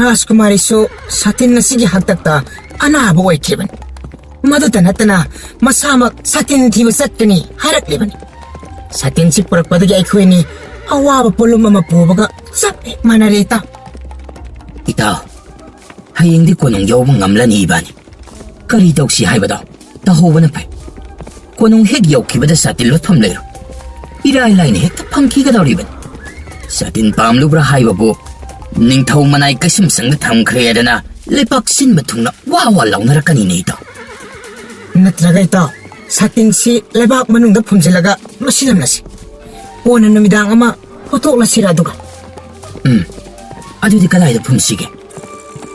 ꯔꯥꯖꯀꯨꯃꯥꯔꯤꯁꯨ ꯁꯥꯇꯤꯟ ꯑꯁꯤꯒꯤ ꯍꯥꯛꯇꯛꯇ ꯑꯅꯥꯕ ꯑꯣꯏꯈꯤꯕꯅꯤ꯫ ꯃꯗꯨꯇ ꯅꯠꯇꯅ, ꯃꯁꯥꯃꯛ ꯁꯥꯇꯤꯟ ꯊꯤꯕ ꯆꯠꯀꯅꯤ ꯍꯥꯏꯔꯛꯂꯤꯕꯅꯤ꯫ ꯁꯥꯇꯤꯟꯁꯤ ꯄꯨꯔꯛꯄꯗꯒꯤ ꯑꯩꯈꯣꯏꯅꯤ ꯑꯋꯥꯕ ꯄꯣꯠꯂꯨꯝ ꯑꯃ ꯄꯨꯕꯒ ꯆꯞ ꯍꯦꯛ ꯃꯥꯟꯅꯔꯦ, ꯏꯇꯥꯎ꯫ ꯏꯇꯥꯎ, ꯍꯌꯦꯡꯗꯤ ꯀꯣꯅꯨꯡ ꯌꯧꯕ ꯉꯝꯂꯅꯤ ꯏꯕꯥꯅꯤ꯫ ꯀꯔꯤ ꯇꯧꯁꯤ ꯍꯥꯏꯕꯗꯣ ꯇꯧꯍꯧꯕꯅ ꯐꯩ꯫ ꯀꯣꯅꯨꯡ ꯍꯦꯛ ꯌꯧꯈꯤꯕꯗ ꯁꯥꯇꯤꯟ ꯂꯣꯠꯐꯝ ꯂꯩꯔꯣꯏ꯫ ꯏꯔꯥꯏ ꯂꯥꯏꯅ ꯍꯦꯛꯇ ꯐꯪꯈꯤꯒꯗꯧꯔꯤꯕꯅꯤ꯫ ꯁꯥꯇꯤꯟ ꯄꯥꯝꯂꯨꯕ꯭ꯔꯥ ꯍꯥꯏꯕꯕꯨ, ꯅꯤꯡꯊꯧ ꯃꯅꯥꯏ ꯀꯩꯁꯨꯝꯁꯪꯗ ꯊꯝꯈ꯭ꯔꯦꯗꯅ ꯂꯩꯕꯥꯛ ꯁꯤꯟꯕ ꯊꯨꯡꯅ ꯋꯥ ꯋꯥ ꯂꯥꯎꯅꯔꯛꯀꯅꯤꯅꯦ, ꯏꯇꯥꯎ꯫ ꯅꯠꯇ꯭ꯔꯒ, ꯏꯇꯥꯎ, ꯁꯥꯇꯤꯟꯁꯤ ꯂꯩꯕꯥꯛ ꯃꯅꯨꯡꯗ ꯐꯨꯝꯖꯤꯜꯂꯒ ꯂꯣꯠꯁꯤꯜꯂꯝꯂꯁꯤ꯫ ꯀꯣꯟꯅ ꯅꯨꯃꯤꯗꯥꯡ ꯑꯃ ꯍꯨꯠꯇꯣꯛꯂꯁꯤꯔ ꯑꯗꯨꯒ? ꯎꯝ, ꯑꯗꯨꯗꯤ ꯀꯗꯥꯏꯗ ꯐꯨꯝꯁꯤꯒꯦ?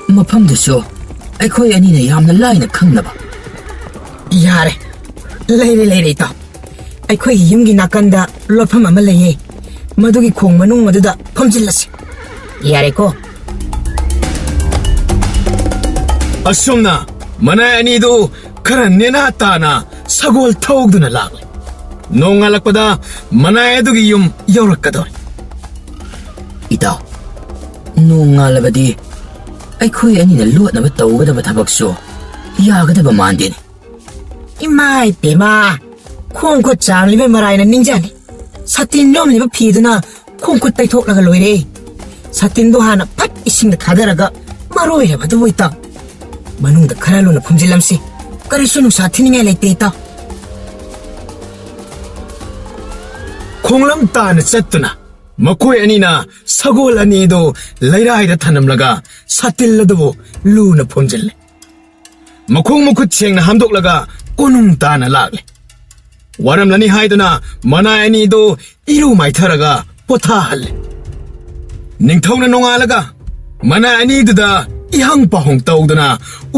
ꯃꯐꯝꯗꯨꯁꯨ ꯑꯩꯈꯣꯏ ꯑꯅꯤꯅ ꯌꯥꯝꯅ ꯂꯥꯏꯅ ꯈꯪꯅꯕ꯫ ꯌꯥꯔꯦ꯫ ꯂꯩꯔꯦ, ꯂꯩꯔꯦ, ꯏꯇꯥꯎ꯫ ꯑꯩꯈꯣꯏꯒꯤ ꯌꯨꯝꯒꯤ ꯅꯥꯀꯟꯗ ꯂꯣꯠꯐꯝ ꯑꯃ ꯂꯩꯌꯦ꯫ ꯃꯗꯨꯒꯤ ꯈꯣꯡ ꯃꯅꯨꯡ ꯑꯗꯨꯗ ꯐꯝꯖꯤꯜꯂꯁꯤ꯫ ꯌꯥꯔꯦꯀꯣ? ꯑꯁꯨꯝꯅ ꯃꯅꯥꯏ ꯑꯅꯤꯗꯨ ꯈꯔ ꯅꯦꯅꯥ ꯇꯥꯅ ꯁꯒꯣꯜ ꯊꯧꯗꯨꯅ ꯂꯥꯛꯂꯦ꯫ ꯅꯣꯡꯉꯥꯜꯂꯛꯄꯗ ꯃꯅꯥꯏ ꯑꯗꯨꯒꯤ ꯌꯨꯝ ꯌꯧꯔꯛꯀꯗꯧꯔꯦ꯫ ꯏꯇꯥꯎ, ꯅꯣꯡꯉꯥꯜꯂꯕꯗꯤ ꯑꯩꯈꯣꯏ ꯑꯅꯤꯅ ꯂꯣꯠꯅꯕ ꯇꯧꯒꯗꯕ ꯊꯕꯛꯁꯨ ꯌꯥꯒꯗꯕ ꯃꯥꯟꯗꯦꯅꯦ꯫ ꯏꯃꯥꯏ ꯄꯦꯃꯥ! ꯈꯣꯡ ꯈꯨꯠ ꯆꯥꯝꯂꯤꯕ ꯃꯔꯥꯏꯅ ꯅꯤꯡꯖꯅꯤ꯫ ꯁꯥꯇꯤꯟ ꯌꯣꯝꯂꯤꯕ ꯐꯤꯗꯨꯅ ꯈꯣꯡ ꯈꯨꯠ ꯇꯩꯊꯣꯛꯂꯒ ꯂꯣꯏꯔꯦ꯫ ꯁꯥꯇꯤꯟꯗꯨ ꯍꯥꯟꯅ ꯐꯠ ꯏꯁꯤꯡꯗ ꯊꯥꯗꯔꯒ ꯃꯔꯣꯏꯔꯕꯗꯨꯕꯨ ꯏꯇꯥꯎ꯫ ꯃꯅꯨꯡꯗ ꯈꯔ ꯂꯨꯅ ꯐꯨꯝꯖꯤꯜꯂꯝꯁꯤ꯫ ꯀꯔꯤꯁꯨ ꯅꯨꯡꯁꯥ ꯊꯤꯅꯤꯡꯉꯥꯏ ꯂꯩꯇꯦ ꯏꯇꯥꯎ꯫ ꯈꯣꯡꯂꯝ ꯇꯥꯅ ꯆꯠꯇꯨꯅ ꯃꯈꯣꯏ ꯑꯅꯤꯅ ꯁꯒꯣꯜ ꯑꯅꯤꯗꯨ ꯂꯩꯔꯥꯏꯗ ꯊꯅꯝꯂꯒ ꯁꯥꯇꯤꯜ ꯑꯗꯨꯕꯨ ꯂꯨꯅ ꯐꯨꯝꯖꯤꯜꯂꯦ꯫ ꯃꯈꯣꯡ ꯃꯈꯨꯠ ꯁꯦꯡꯅ ꯍꯥꯝꯗꯣꯛꯂꯒ ꯀꯣꯅꯨꯡ ꯇꯥꯅ ꯂꯥꯛꯂꯦ꯫ ꯋꯥꯔꯝꯂꯅꯤ ꯍꯥꯏꯗꯨꯅ ꯃꯅꯥꯏ ꯑꯅꯤꯗꯨ ꯏꯔꯨ ꯃꯥꯏꯊꯔꯒ ꯄꯣꯊꯥꯍꯜꯂꯦ꯫ ꯅꯤꯡꯊꯧꯅ ꯅꯣꯡꯉꯥꯜꯂꯒ ꯃꯅꯥꯏ ꯑꯅꯤꯗꯨꯗ ꯏꯍꯪ ꯄꯥꯍꯪ ꯇꯧꯗꯨꯅ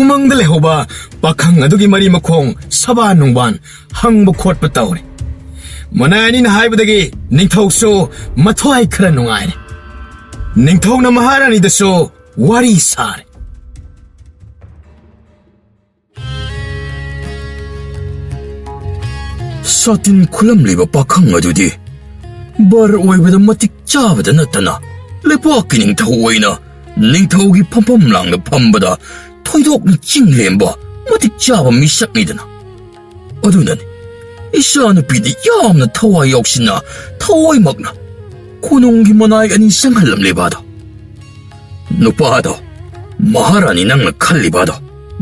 ꯎꯃꯪꯗ ꯂꯩꯍꯧꯕ ꯄꯥꯈꯪ ꯑꯗꯨꯒꯤ ꯃꯔꯤ ꯃꯈꯣꯡ ꯁꯕꯥꯟ ꯅꯨꯡꯕꯥꯟ ꯍꯪꯕ ꯈꯣꯠꯄ ꯇꯧꯔꯦ꯫ ꯃꯅꯥꯏ ꯑꯅꯤꯅ ꯍꯥꯏꯕꯗꯒꯤ ꯅꯤꯡꯊꯧꯁꯨ ꯃꯊ꯭ꯋꯥꯏ ꯈꯔ ꯅꯨꯡꯉꯥꯏꯔꯦ꯫ ꯅꯤꯡꯊꯧꯅ ꯃꯍꯥꯔꯥꯅꯤꯗꯁꯨ ꯋꯥꯔꯤ ꯁꯥꯔꯦ꯫ ꯁꯥꯇꯤꯟ ꯈꯨꯂꯝꯂꯤꯕ ꯄꯥꯈꯪ ꯑꯗꯨꯗꯤ ꯕꯔ ꯑꯣꯏꯕꯗ ꯃꯇꯤꯛ ꯆꯥꯕꯗ ꯅꯠꯇꯅ ꯂꯩꯄꯥꯛꯀꯤ ꯅꯤꯡꯊꯧ ꯑꯣꯏꯅ ꯅꯤꯡꯊꯧꯒꯤ ꯐꯝꯐꯝ ꯂꯥꯡꯗ ꯐꯝꯕꯗ ꯊꯣꯏꯗꯣꯛꯅ ꯆꯤꯡꯂꯦꯝꯕ ꯃꯇꯤꯛ ꯆꯥꯕ ꯃꯤꯁꯛꯅꯤꯗꯅ꯫ ꯑꯗꯨꯅꯅꯤ ꯏꯆꯥꯅꯨꯄꯤꯗꯤ ꯌꯥꯝꯅ ꯊꯋꯥꯏ ꯌꯥꯎꯁꯤꯟꯅ ꯊꯋꯥꯏꯃꯛꯅ ꯀꯣꯅꯨꯡꯒꯤ ꯃꯅꯥꯏ ꯑꯅꯤ ꯆꯪꯍꯜꯂꯝꯂꯤꯕ ꯑꯗꯣ꯫ ꯅꯨꯄꯥꯗꯣ, ꯃꯍꯥꯔꯥꯅꯤ ꯅꯪꯅ ꯈꯜꯂꯤꯕ ꯑꯗꯣ,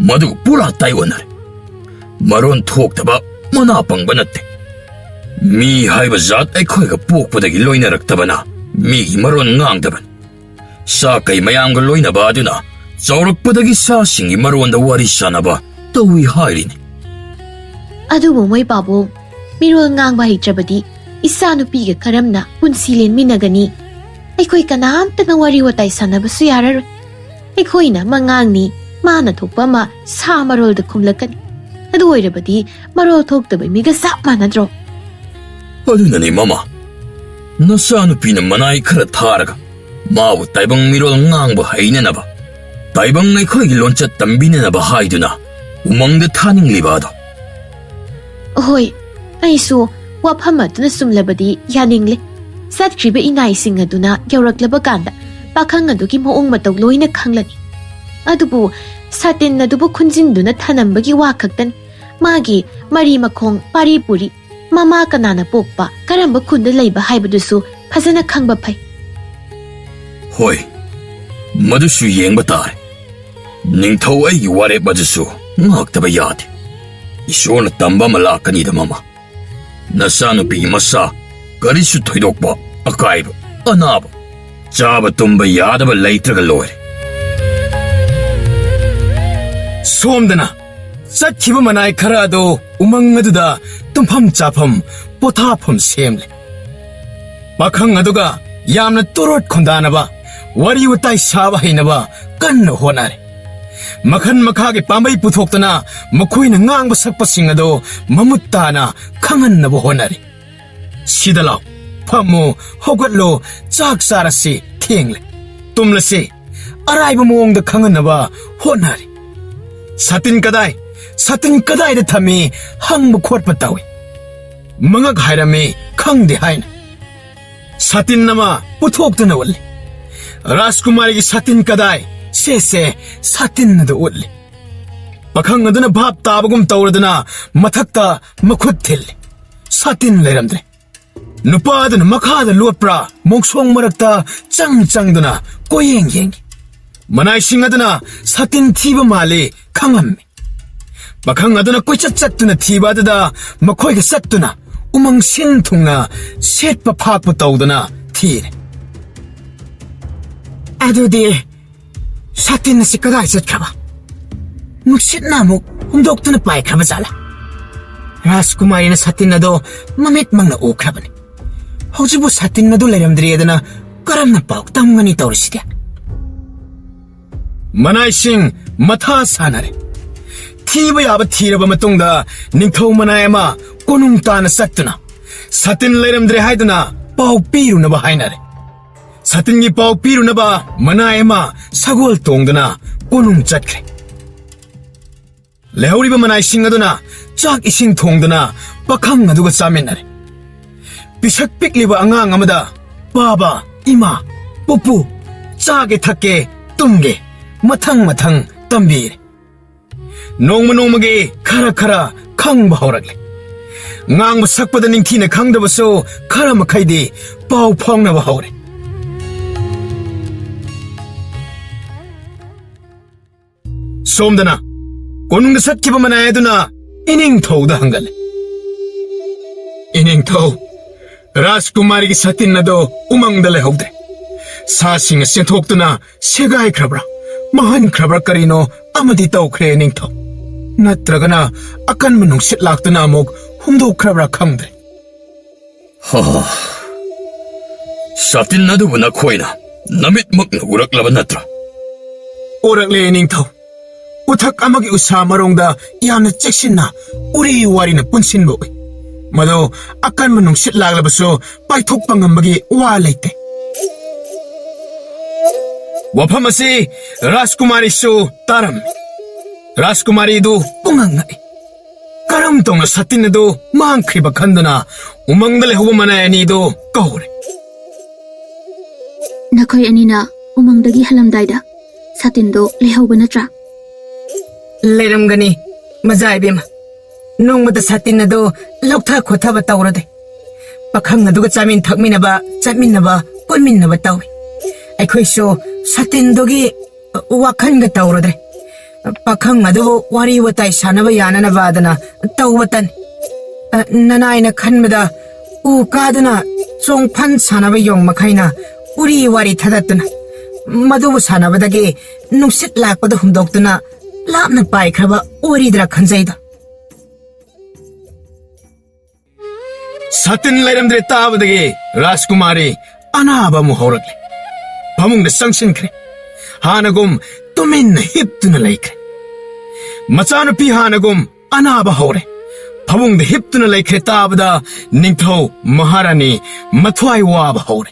ꯃꯗꯨ ꯄꯨꯔꯥ ꯇꯥꯏꯑꯣꯟꯅꯔꯦ꯫ ꯃꯔꯣꯟ ꯊꯣꯛꯇꯕ, ꯃꯅꯥ ꯄꯪꯕ ꯅꯠꯇꯦ꯫ ꯃꯤ ꯍꯥꯏꯕ ꯖꯥꯠ ꯑꯩꯈꯣꯏꯒ ꯄꯣꯛꯄꯗꯒꯤ ꯂꯣꯏꯅꯔꯛꯇꯕꯅ ꯃꯤꯒꯤ ꯃꯔꯣꯟ ꯉꯥꯡꯗꯕꯅꯤ꯫ ꯁꯥ ꯀꯩ ꯃꯌꯥꯝꯒ ꯂꯣꯏꯅꯕ ꯑꯗꯨꯅ ꯆꯥꯎꯔꯛꯄꯗꯒꯤ ꯁꯥꯁꯤꯡꯒꯤ ꯃꯔꯣꯟꯗ ꯋꯥꯔꯤ ꯁꯥꯟꯅꯕ ꯇꯧꯏ ꯍꯥꯏꯔꯤꯅꯤ꯫ ꯑꯗꯨꯕꯨ ꯃꯣꯏ ꯄꯥꯕꯨꯡ, ꯃꯤꯔꯣꯜ ꯉꯥꯡꯕ ꯍꯩꯇ꯭ꯔꯕꯗꯤ ꯏꯆꯥꯅꯨꯄꯤꯒ ꯀꯔꯝꯅ ꯄꯨꯟꯁꯤ ꯂꯦꯟꯃꯤꯟꯅꯒꯅꯤ? ꯑꯩꯈꯣꯏ ꯀꯅꯥꯝꯇꯅ ꯋꯥꯔꯤ ꯋꯥꯇꯥꯏ ꯁꯥꯟꯅꯕꯁꯨ ꯌꯥꯔꯔꯣꯏ꯫ ꯑꯩꯈꯣꯏꯅ ꯑꯃ ꯉꯥꯡꯅꯤ, ꯃꯥꯅ ꯊꯣꯛꯄ ꯑꯃ ꯁꯥ ꯃꯔꯣꯜꯗ ꯈꯨꯝꯂꯛꯀꯅꯤ꯫ ꯑꯗꯨ ꯑꯣꯏꯔꯕꯗꯤ ꯃꯔꯣꯜ ꯊꯣꯛꯇꯕ ꯃꯤꯒ ꯆꯞ ꯃꯥꯟꯅꯗ꯭ꯔꯣ? ꯑꯗꯨꯅꯅꯤ ꯃꯃꯥ, ꯅꯆꯥꯅꯨꯄꯤꯅ ꯃꯅꯥꯏ ꯈꯔ ꯊꯥꯔꯒ ꯃꯥꯕꯨ ꯇꯥꯏꯕꯪ ꯃꯤꯔꯣꯜ ꯉꯥꯡꯕ ꯍꯩꯅꯅꯕ, ꯇꯥꯏꯕꯪ ꯑꯩꯈꯣꯏꯒꯤ ꯂꯣꯟꯆꯠ ꯇꯝꯕꯤꯅꯅꯕ ꯍꯥꯏꯗꯨꯅ ꯎꯃꯪꯗ ꯊꯥꯅꯤꯡꯂꯤꯕ ꯑꯗꯣ꯫ ꯍꯣꯏ, ꯑꯩꯁꯨ ꯋꯥꯐꯝ ꯑꯗꯨꯅ ꯆꯨꯝꯂꯕꯗꯤ ꯌꯥꯅꯤꯡꯂꯦ꯫ ꯆꯠꯈ꯭ꯔꯤꯕ ꯏꯅꯥꯏꯁꯤꯡ ꯑꯗꯨꯅ ꯌꯧꯔꯛꯂꯕ ꯀꯥꯟꯗ ꯄꯥꯈꯪ ꯑꯗꯨꯒꯤ ꯃꯑꯣꯡ ꯃꯇꯧ ꯂꯣꯏꯅ ꯈꯪꯂꯅꯤ꯫ ꯑꯗꯨꯕꯨ ꯁꯥꯇꯤꯟ ꯑꯗꯨꯕꯨ ꯈꯨꯟꯖꯤꯟꯗꯨꯅ ꯊꯅꯝꯕꯒꯤ ꯋꯥ ꯈꯛꯇꯅꯤ꯫ ꯃꯥꯒꯤ ꯃꯔꯤ ꯃꯈꯣꯡ, ꯄꯥꯔꯤ ꯄꯨꯔꯤ, ꯃꯃꯥ ꯀꯅꯥꯅ ꯄꯣꯛꯄ, ꯀꯔꯝꯕ ꯈꯨꯟꯗ ꯂꯩꯕ ꯍꯥꯏꯕꯗꯨꯁꯨ ꯐꯖꯅ ꯈꯪꯕ ꯐꯩ꯫ ꯍꯣꯏ, ꯃꯗꯨꯁꯨ ꯌꯦꯡꯕ ꯇꯥꯔꯦ꯫ ꯅꯤꯡꯊꯧ ꯑꯩꯒꯤ ꯋꯥꯔꯦꯞ ꯑꯗꯨꯁꯨ ꯉꯥꯛꯇꯕ ꯌꯥꯗꯦ꯫ ꯏꯁꯣꯔꯅ ꯇꯝꯕ ꯑꯃ ꯂꯥꯛꯀꯅꯤꯗ ꯃꯃꯥ꯫ ꯅꯆꯥꯅꯨꯄꯤꯒꯤ ꯃꯁꯥ ꯀꯔꯤꯁꯨ ꯊꯣꯏꯗꯣꯛꯄ ꯑꯀꯥꯏꯕ, ꯑꯅꯥꯕ, ꯆꯥꯕ ꯇꯨꯝꯕ ꯌꯥꯗꯕ ꯂꯩꯇ꯭ꯔꯒ ꯂꯣꯏꯔꯦ꯫ ꯁꯣꯝꯗꯅ ꯆꯠꯈꯤꯕ ꯃꯅꯥꯏ ꯈꯔ ꯑꯗꯨ ꯎꯃꯪ ꯑꯗꯨꯗ ꯇꯨꯝꯐꯝ ꯆꯥꯐꯝ, ꯄꯣꯊꯥꯐꯝ ꯁꯦꯝꯂꯦ꯫ ꯄꯥꯈꯪ ꯑꯗꯨꯒ ꯌꯥꯝꯅ ꯇꯣꯔꯣꯠ ꯈꯣꯟꯗꯥꯅꯕ, ꯋꯥꯔꯤ ꯋꯥꯇꯥꯏ ꯁꯥꯕ ꯍꯩꯅꯕ ꯀꯟꯅ ꯍꯣꯠꯅꯔꯤ꯫ ꯃꯈꯜ ꯃꯈꯥꯒꯤ ꯄꯥꯝꯕꯩ ꯄꯨꯊꯣꯛꯇꯨꯅ ꯃꯈꯣꯏꯅ ꯉꯥꯡꯕ ꯁꯛꯄꯁꯤꯡ ꯑꯗꯨ ꯃꯃꯨꯠ ꯇꯥꯅ ꯈꯪꯍꯟꯅꯕ ꯍꯣꯠꯅꯔꯤ꯫ "ꯁꯤꯗ ꯂꯥꯎ, ꯐꯝꯃꯨ, ꯍꯧꯒꯠꯂꯨ, ꯆꯥꯛ ꯆꯥꯔꯁꯤ, ꯊꯦꯡꯂꯦ, ꯇꯨꯝꯂꯁꯤ" ꯑꯔꯥꯏꯕ ꯃꯑꯣꯡꯗ ꯈꯪꯍꯟꯅꯕ ꯍꯣꯠꯅꯔꯤ꯫ "ꯁꯥꯇꯤꯟ ꯀꯗꯥꯏ? ꯁꯥꯇꯤꯟ ꯀꯗꯥꯏꯗ ꯊꯝꯃꯤ?" ꯍꯪꯕ ꯈꯣꯠꯄ ꯇꯧꯏ꯫ "ꯃꯉꯛ ꯍꯥꯏꯔꯝꯃꯤ, ꯈꯪꯗꯦ" ꯍꯥꯏꯅ ꯁꯥꯇꯤꯟ ꯑꯃ ꯄꯨꯊꯣꯛꯇꯨꯅ ꯎꯠꯂꯤ꯫ ꯔꯥꯖꯀꯨꯃꯥꯔꯤꯒꯤ ꯁꯥꯇꯤꯟ ꯀꯗꯥꯏ? ꯁꯦ ꯁꯦ, ꯁꯥꯇꯤꯟ ꯑꯗꯨ ꯎꯠꯂꯤ꯫ ꯄꯥꯈꯪ ꯑꯗꯨꯅ ꯚꯥꯞ ꯇꯥꯕꯒꯨꯝ ꯇꯧꯔꯗꯨꯅ ꯃꯊꯛꯇ ꯃꯈꯨꯠ ꯊꯤꯜꯂꯤ꯫ ꯁꯥꯇꯤꯟ ꯂꯩꯔꯝꯗ꯭ꯔꯦ꯫ ꯅꯨꯄꯥ ꯑꯗꯨꯅ ꯃꯈꯥꯗ ꯂꯣꯠꯄ꯭ꯔꯥ ꯃꯣꯡꯁꯣꯡ ꯃꯔꯛꯇ ꯆꯪ ꯆꯪꯗꯨꯅ ꯀꯣꯏꯌꯦꯡ ꯌꯦꯡꯏ꯫ ꯃꯅꯥꯏꯁꯤꯡ ꯑꯗꯨꯅ ꯁꯥꯇꯤꯟ ꯊꯤꯕ ꯃꯥꯜꯂꯤ ꯈꯪꯂꯝꯃꯤ꯫ ꯄꯥꯈꯪ ꯑꯗꯨꯅ ꯀꯣꯏꯆꯠ ꯆꯠꯇꯨꯅ ꯊꯤꯕ ꯑꯗꯨꯗ ꯃꯈꯣꯏꯒ ꯆꯠꯇꯨꯅ ꯎꯃꯪ ꯁꯤꯟ ꯊꯨꯡꯅ ꯁꯦꯠꯄ ꯐꯥꯛꯄ ꯇꯧꯗꯨꯅ ꯊꯤꯔꯦ꯫ "ꯑꯗꯨꯗꯤ ꯁꯥꯇꯤꯟ ꯑꯁꯤ ꯀꯗꯥꯏ ꯆꯠꯈ꯭ꯔꯕ? ꯅꯨꯡꯁꯤꯠꯅ ꯑꯃꯨꯛ ꯍꯨꯝꯗꯣꯛꯇꯨꯅ ꯄꯥꯏꯈ꯭ꯔꯕ ꯖꯥꯠꯂꯥ? ꯔꯥꯖꯀꯨꯃꯥꯔꯤꯅ ꯁꯥꯇꯤꯟ ꯑꯗꯣ ꯃꯃꯤꯠꯃꯛꯅ ꯎꯈ꯭ꯔꯕꯅꯤ꯫ ꯍꯧꯖꯤꯛꯄꯨ ꯁꯥꯇꯤꯟ ꯑꯗꯨ ꯂꯩꯔꯝꯗ꯭ꯔꯦꯗꯅ ꯀꯔꯝꯅ ꯄꯥꯎ ꯇꯝꯒꯅꯤ ꯇꯧꯔꯤꯁꯤꯗꯤ?" ꯃꯅꯥꯏꯁꯤꯡ ꯃꯊꯥ ꯁꯥꯅꯔꯦ꯫ ꯊꯤꯕ ꯌꯥꯕ ꯊꯤꯔꯕ ꯃꯇꯨꯡꯗ ꯅꯤꯡꯊꯧ ꯃꯅꯥꯏ ꯑꯃ ꯀꯣꯅꯨꯡ ꯇꯥꯟꯅ ꯆꯠꯇꯨꯅ ꯁꯥꯇꯤꯟ ꯂꯩꯔꯝꯗ꯭ꯔꯦ ꯍꯥꯏꯗꯨꯅ ꯄꯥꯎ ꯄꯤꯔꯨꯅꯕ ꯍꯥꯏꯅꯔꯦ꯫ ꯁꯥꯇꯤꯟꯒꯤ ꯄꯥꯎ ꯄꯤꯔꯨꯅꯕ ꯃꯅꯥꯏ ꯑꯃ ꯁꯒꯣꯜ ꯇꯣꯡꯗꯨꯅ ꯀꯣꯅꯨꯡ ꯆꯠꯈ꯭ꯔꯦ꯫ ꯂꯩꯍꯧꯔꯤꯕ ꯃꯅꯥꯏꯁꯤꯡ ꯑꯗꯨꯅ ꯆꯥꯛ ꯏꯁꯤꯡ ꯊꯣꯡꯗꯨꯅ ꯄꯥꯈꯪ ꯑꯗꯨꯒ ꯆꯥꯃꯤꯟꯅꯔꯦ꯫ ꯄꯤꯁꯛ ꯄꯤꯛꯂꯤꯕ ꯑꯉꯥꯡ ꯑꯃꯗ ꯄꯥꯕ, ꯏꯃꯥ, ꯄꯨꯄꯨ, ꯆꯥꯒꯦ ꯊꯛꯀꯦ, ꯇꯨꯝꯒꯦ, ꯃꯊꯪ ꯃꯊꯪ ꯇꯝꯕꯤꯔꯦ꯫ ꯅꯣꯡꯃ ꯅꯣꯡꯃꯒꯤ ꯈꯔ ꯈꯔ ꯈꯪꯕ ꯍꯧꯔꯛꯂꯦ꯫ ꯉꯥꯡꯕ ꯁꯛꯄꯗ ꯅꯤꯡꯊꯤꯅ ꯈꯪꯗ꯭ꯔꯕꯁꯨ ꯈꯔ ꯃꯈꯩꯗꯤ ꯄꯥꯎ ꯐꯥꯎꯅꯕ ꯍꯧꯔꯦ꯫ ꯁꯣꯝꯗꯅ ꯀꯣꯅꯨꯡꯗ ꯆꯠꯈꯤꯕ ꯃꯅꯥꯏ ꯑꯗꯨꯅ ꯏꯅꯤꯡꯊꯧꯗ ꯍꯪꯒꯠꯂꯦ꯫ ꯏꯅꯤꯡꯊꯧ, ꯔꯥꯖꯀꯨꯃꯥꯔꯤꯒꯤ ꯁꯥꯇꯤꯟ ꯑꯗꯨ ꯎꯃꯪꯗ ꯂꯩꯍꯧꯗ꯭ꯔꯦ꯫ ꯁꯥꯁꯤꯡꯅ ꯆꯦꯟꯊꯣꯛꯇꯨꯅ ꯁꯦꯒꯥꯏꯈ꯭ꯔꯕ꯭ꯔꯥ, ꯃꯥꯡꯍꯟꯈ꯭ꯔꯕ꯭ꯔꯥ ꯀꯔꯤꯅꯣ ꯑꯃꯗꯤ ꯇꯧꯈ꯭ꯔꯦ ꯏꯅꯤꯡꯊꯧ꯫ ꯅꯠꯇ꯭ꯔꯒꯅ ꯑꯀꯟꯕ ꯅꯨꯡꯁꯤꯠ ꯂꯥꯛꯇꯨꯅ ꯑꯃꯨꯛ ꯍꯨꯝꯗꯣꯛꯈ꯭ꯔꯕ꯭ꯔꯥ ꯈꯪꯗ꯭ꯔꯦ꯫ ꯍꯥ, ꯁꯥꯇꯤꯟ ꯑꯗꯨꯕꯨ ꯅꯈꯣꯏꯅ ꯅꯃꯤꯠꯃꯛꯅ ꯎꯔꯛꯂꯕ ꯅꯠꯇ꯭ꯔꯥ? ꯎꯔꯛꯂꯦ ꯏꯅꯤꯡꯊꯧ꯫ ꯎꯊꯛ ꯑꯃꯒꯤ ꯎꯁꯥ ꯃꯔꯣꯡꯗ ꯌꯥꯝꯅ ꯆꯦꯛꯁꯤꯟꯅ ꯎꯔꯤ ꯋꯥꯔꯤꯅ ꯄꯨꯟꯁꯤꯟꯕ ꯎꯏ꯫ ꯃꯗꯨ ꯑꯀꯟꯕ ꯅꯨꯡꯁꯤꯠ ꯂꯥꯛꯂꯕꯁꯨ ꯄꯥꯏꯊꯣꯛꯄ ꯉꯝꯕꯒꯤ ꯋꯥ ꯂꯩꯇꯦ꯫ ꯋꯥꯐꯝ ꯑꯁꯤ ꯔꯥꯖꯀꯨꯃꯥꯔꯤꯁꯨ ꯇꯥꯔꯝꯃꯤ꯫ ꯔꯥꯖꯀꯨꯃꯥꯔꯤꯗꯨ ꯄꯨꯡꯉꯛ ꯉꯛꯏ꯫ ꯀꯔꯝ ꯇꯧꯅ ꯁꯥꯇꯤꯟ ꯑꯗꯨ ꯃꯥꯡꯈ꯭ꯔꯤꯕ ꯈꯟꯗꯨꯅ ꯎꯃꯪꯗ ꯂꯩꯍꯧꯕ ꯃꯅꯥꯏ ꯑꯅꯤꯗꯨ ꯀꯧꯔꯦ꯫ ꯅꯈꯣꯏ ꯑꯅꯤꯅ ꯎꯃꯪꯗꯒꯤ ꯍꯜꯂꯝꯗꯥꯏꯗ ꯁꯥꯇꯤꯟꯗꯣ ꯂꯩꯍꯧꯕ ꯅꯠꯇ꯭ꯔꯥ? ꯂꯩꯔꯝꯒꯅꯤ, ꯃꯖꯥ ꯏꯕꯦꯝꯃ꯫ ꯅꯣꯡꯃꯇ ꯁꯥꯇꯤꯟ ꯑꯗꯨ ꯂꯧꯊ ꯈꯣꯠꯊꯕ ꯇꯧꯔꯗꯦ꯫ ꯄꯥꯈꯪ ꯑꯗꯨꯒ ꯆꯥꯃꯤꯟ ꯊꯛꯃꯤꯟꯅꯕ, ꯆꯠꯃꯤꯟꯅꯕ, ꯀꯣꯏꯃꯤꯟꯅꯕ ꯇꯧꯏ꯫ ꯑꯩꯈꯣꯏꯁꯨ ꯁꯥꯇꯤꯟꯗꯨꯒꯤ ꯋꯥꯈꯜꯒ ꯇꯧꯔꯨꯗ꯭ꯔꯦ꯫ ꯄꯥꯈꯪ ꯑꯗꯨꯕꯨ ꯋꯥꯔꯤ ꯋꯥꯇꯥꯏ ꯁꯥꯟꯅꯕ ꯌꯥꯅꯅꯕ ꯑꯗꯨꯅ ꯇꯧꯕꯇꯅꯤ꯫ ꯑ, ꯅꯅꯥꯏꯅ ꯈꯟꯕꯗ ꯎ ꯀꯥꯗꯨꯅ ꯆꯣꯡꯐꯟ ꯁꯥꯟꯅꯕ ꯌꯣꯡ ꯃꯈꯩꯅ ꯎꯔꯤ ꯋꯥꯔꯤ ꯊꯥꯗꯠꯇꯨꯅ ꯃꯗꯨꯕꯨ ꯁꯥꯟꯅꯕꯗꯒꯤ ꯅꯨꯡꯁꯤꯠ ꯂꯥꯛꯄꯗ ꯍꯨꯝꯗꯣꯛꯇꯨꯅ ꯂꯥꯞꯅ ꯄꯥꯏꯈ꯭ꯔꯕ ꯑꯣꯏꯔꯤꯗ꯭ꯔꯥ ꯈꯟꯖꯩꯗ꯫ ꯁꯥꯇꯤꯟ ꯂꯩꯔꯝꯗ꯭ꯔꯦ ꯇꯥꯕꯗꯒꯤ ꯔꯥꯖꯀꯨꯃꯥꯔꯤ ꯑꯅꯥꯕ ꯑꯃꯨꯛ ꯍꯧꯔꯛꯂꯦ꯫ ꯐꯃꯨꯡꯗ ꯆꯪꯁꯤꯟꯈ꯭ꯔꯦ꯫ ꯍꯥꯟꯅꯒꯨꯝ ꯇꯨꯃꯤꯟꯅ ꯍꯤꯞꯇꯨꯅ ꯂꯩꯈ꯭ꯔꯦ꯫ ꯃꯆꯥꯅꯨꯄꯤ ꯍꯥꯟꯅꯒꯨꯝ ꯑꯅꯥꯕ ꯍꯧꯔꯦ꯫ ꯐꯃꯨꯡꯗ ꯍꯤꯞꯇꯨꯅ ꯂꯩꯈ꯭ꯔꯦ ꯇꯥꯕꯗ ꯅꯤꯡꯊꯧ ꯃꯍꯥꯔꯥꯅꯤ ꯃꯊ꯭ꯋꯥꯏ ꯋꯥꯕ ꯍꯧꯔꯦ꯫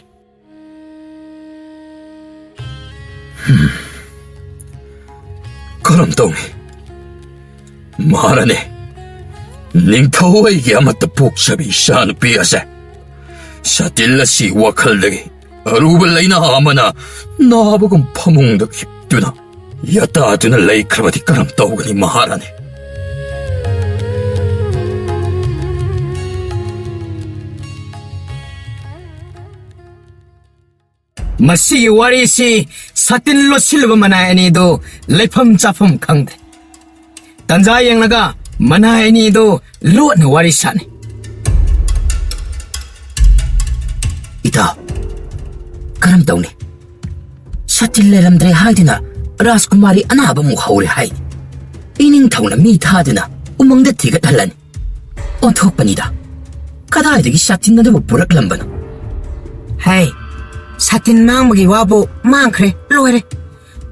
ꯍꯝ꯫ ꯀꯔꯝ ꯇꯧꯅꯤ? ꯃꯍꯥꯔꯥꯅꯤ, ꯅꯤꯡꯊꯧ ꯑꯩꯒꯤ ꯑꯃꯠꯇ ꯄꯣꯛꯆꯕꯤ ꯏꯆꯥꯅꯨꯄꯤ ꯑꯁꯦ ꯁꯇꯤꯜ ꯑꯁꯤ ꯋꯥꯈꯜꯗꯒꯤ ꯑꯔꯨꯕ ꯂꯩꯅꯥ ꯑꯃꯅ ꯅꯥꯕꯒꯨꯝ ꯐꯃꯨꯡꯗ ꯍꯤꯞꯇꯨꯅ ꯌꯥꯇꯥꯗꯨꯅ ꯂꯩꯈ꯭ꯔꯕꯗꯤ ꯀꯔꯝ ꯇꯧꯒꯅꯤ ꯃꯍꯥꯔꯥꯅꯤ? ꯃꯁꯤꯒꯤ ꯋꯥꯔꯤꯁꯤ ꯁꯥꯇꯤꯟ ꯂꯣꯠꯁꯤꯜꯂꯨꯕ ꯃꯅꯥꯏ ꯑꯅꯤꯗꯨ ꯂꯩꯐꯝ ꯆꯥꯐꯝ ꯈꯪꯗ꯭ꯔꯦ꯫ ꯇꯟꯖꯥ ꯌꯦꯡꯂꯒ ꯃꯅꯥꯏ ꯑꯅꯤꯗꯨ ꯂꯣꯠꯅ ꯋꯥꯔꯤ ꯁꯥꯅꯩ꯫ ꯏꯇꯥꯎ, ꯀꯔꯝ ꯇꯧꯅꯤ? ꯁꯥꯇꯤꯟ ꯂꯩꯔꯝꯗ꯭ꯔꯦ ꯍꯥꯏꯗꯨꯅ ꯔꯥꯖꯀꯨꯃꯥꯔꯤ ꯑꯅꯥꯕ ꯑꯃꯨꯛ ꯍꯧꯔꯦ ꯍꯥꯏ꯫ ꯏꯅꯤꯡꯊꯧꯅ ꯃꯤ ꯊꯥꯗꯨꯅ ꯎꯃꯪꯗ ꯊꯤꯒꯠꯍꯜꯂꯅꯤ꯫ ꯑꯣꯟꯊꯣꯛꯄꯅꯤꯗ꯫ ꯀꯗꯥꯏꯗꯒꯤ ꯁꯥꯇꯤꯟ ꯑꯗꯨꯕꯨ ꯄꯨꯔꯛꯂꯝꯕꯅꯣ? ꯍꯦ, ꯁꯥꯇꯤꯟ ꯃꯥꯡꯕꯒꯤ ꯋꯥꯕꯨ ꯃꯥꯡꯈ꯭ꯔꯦ, ꯂꯣꯏꯔꯦ꯫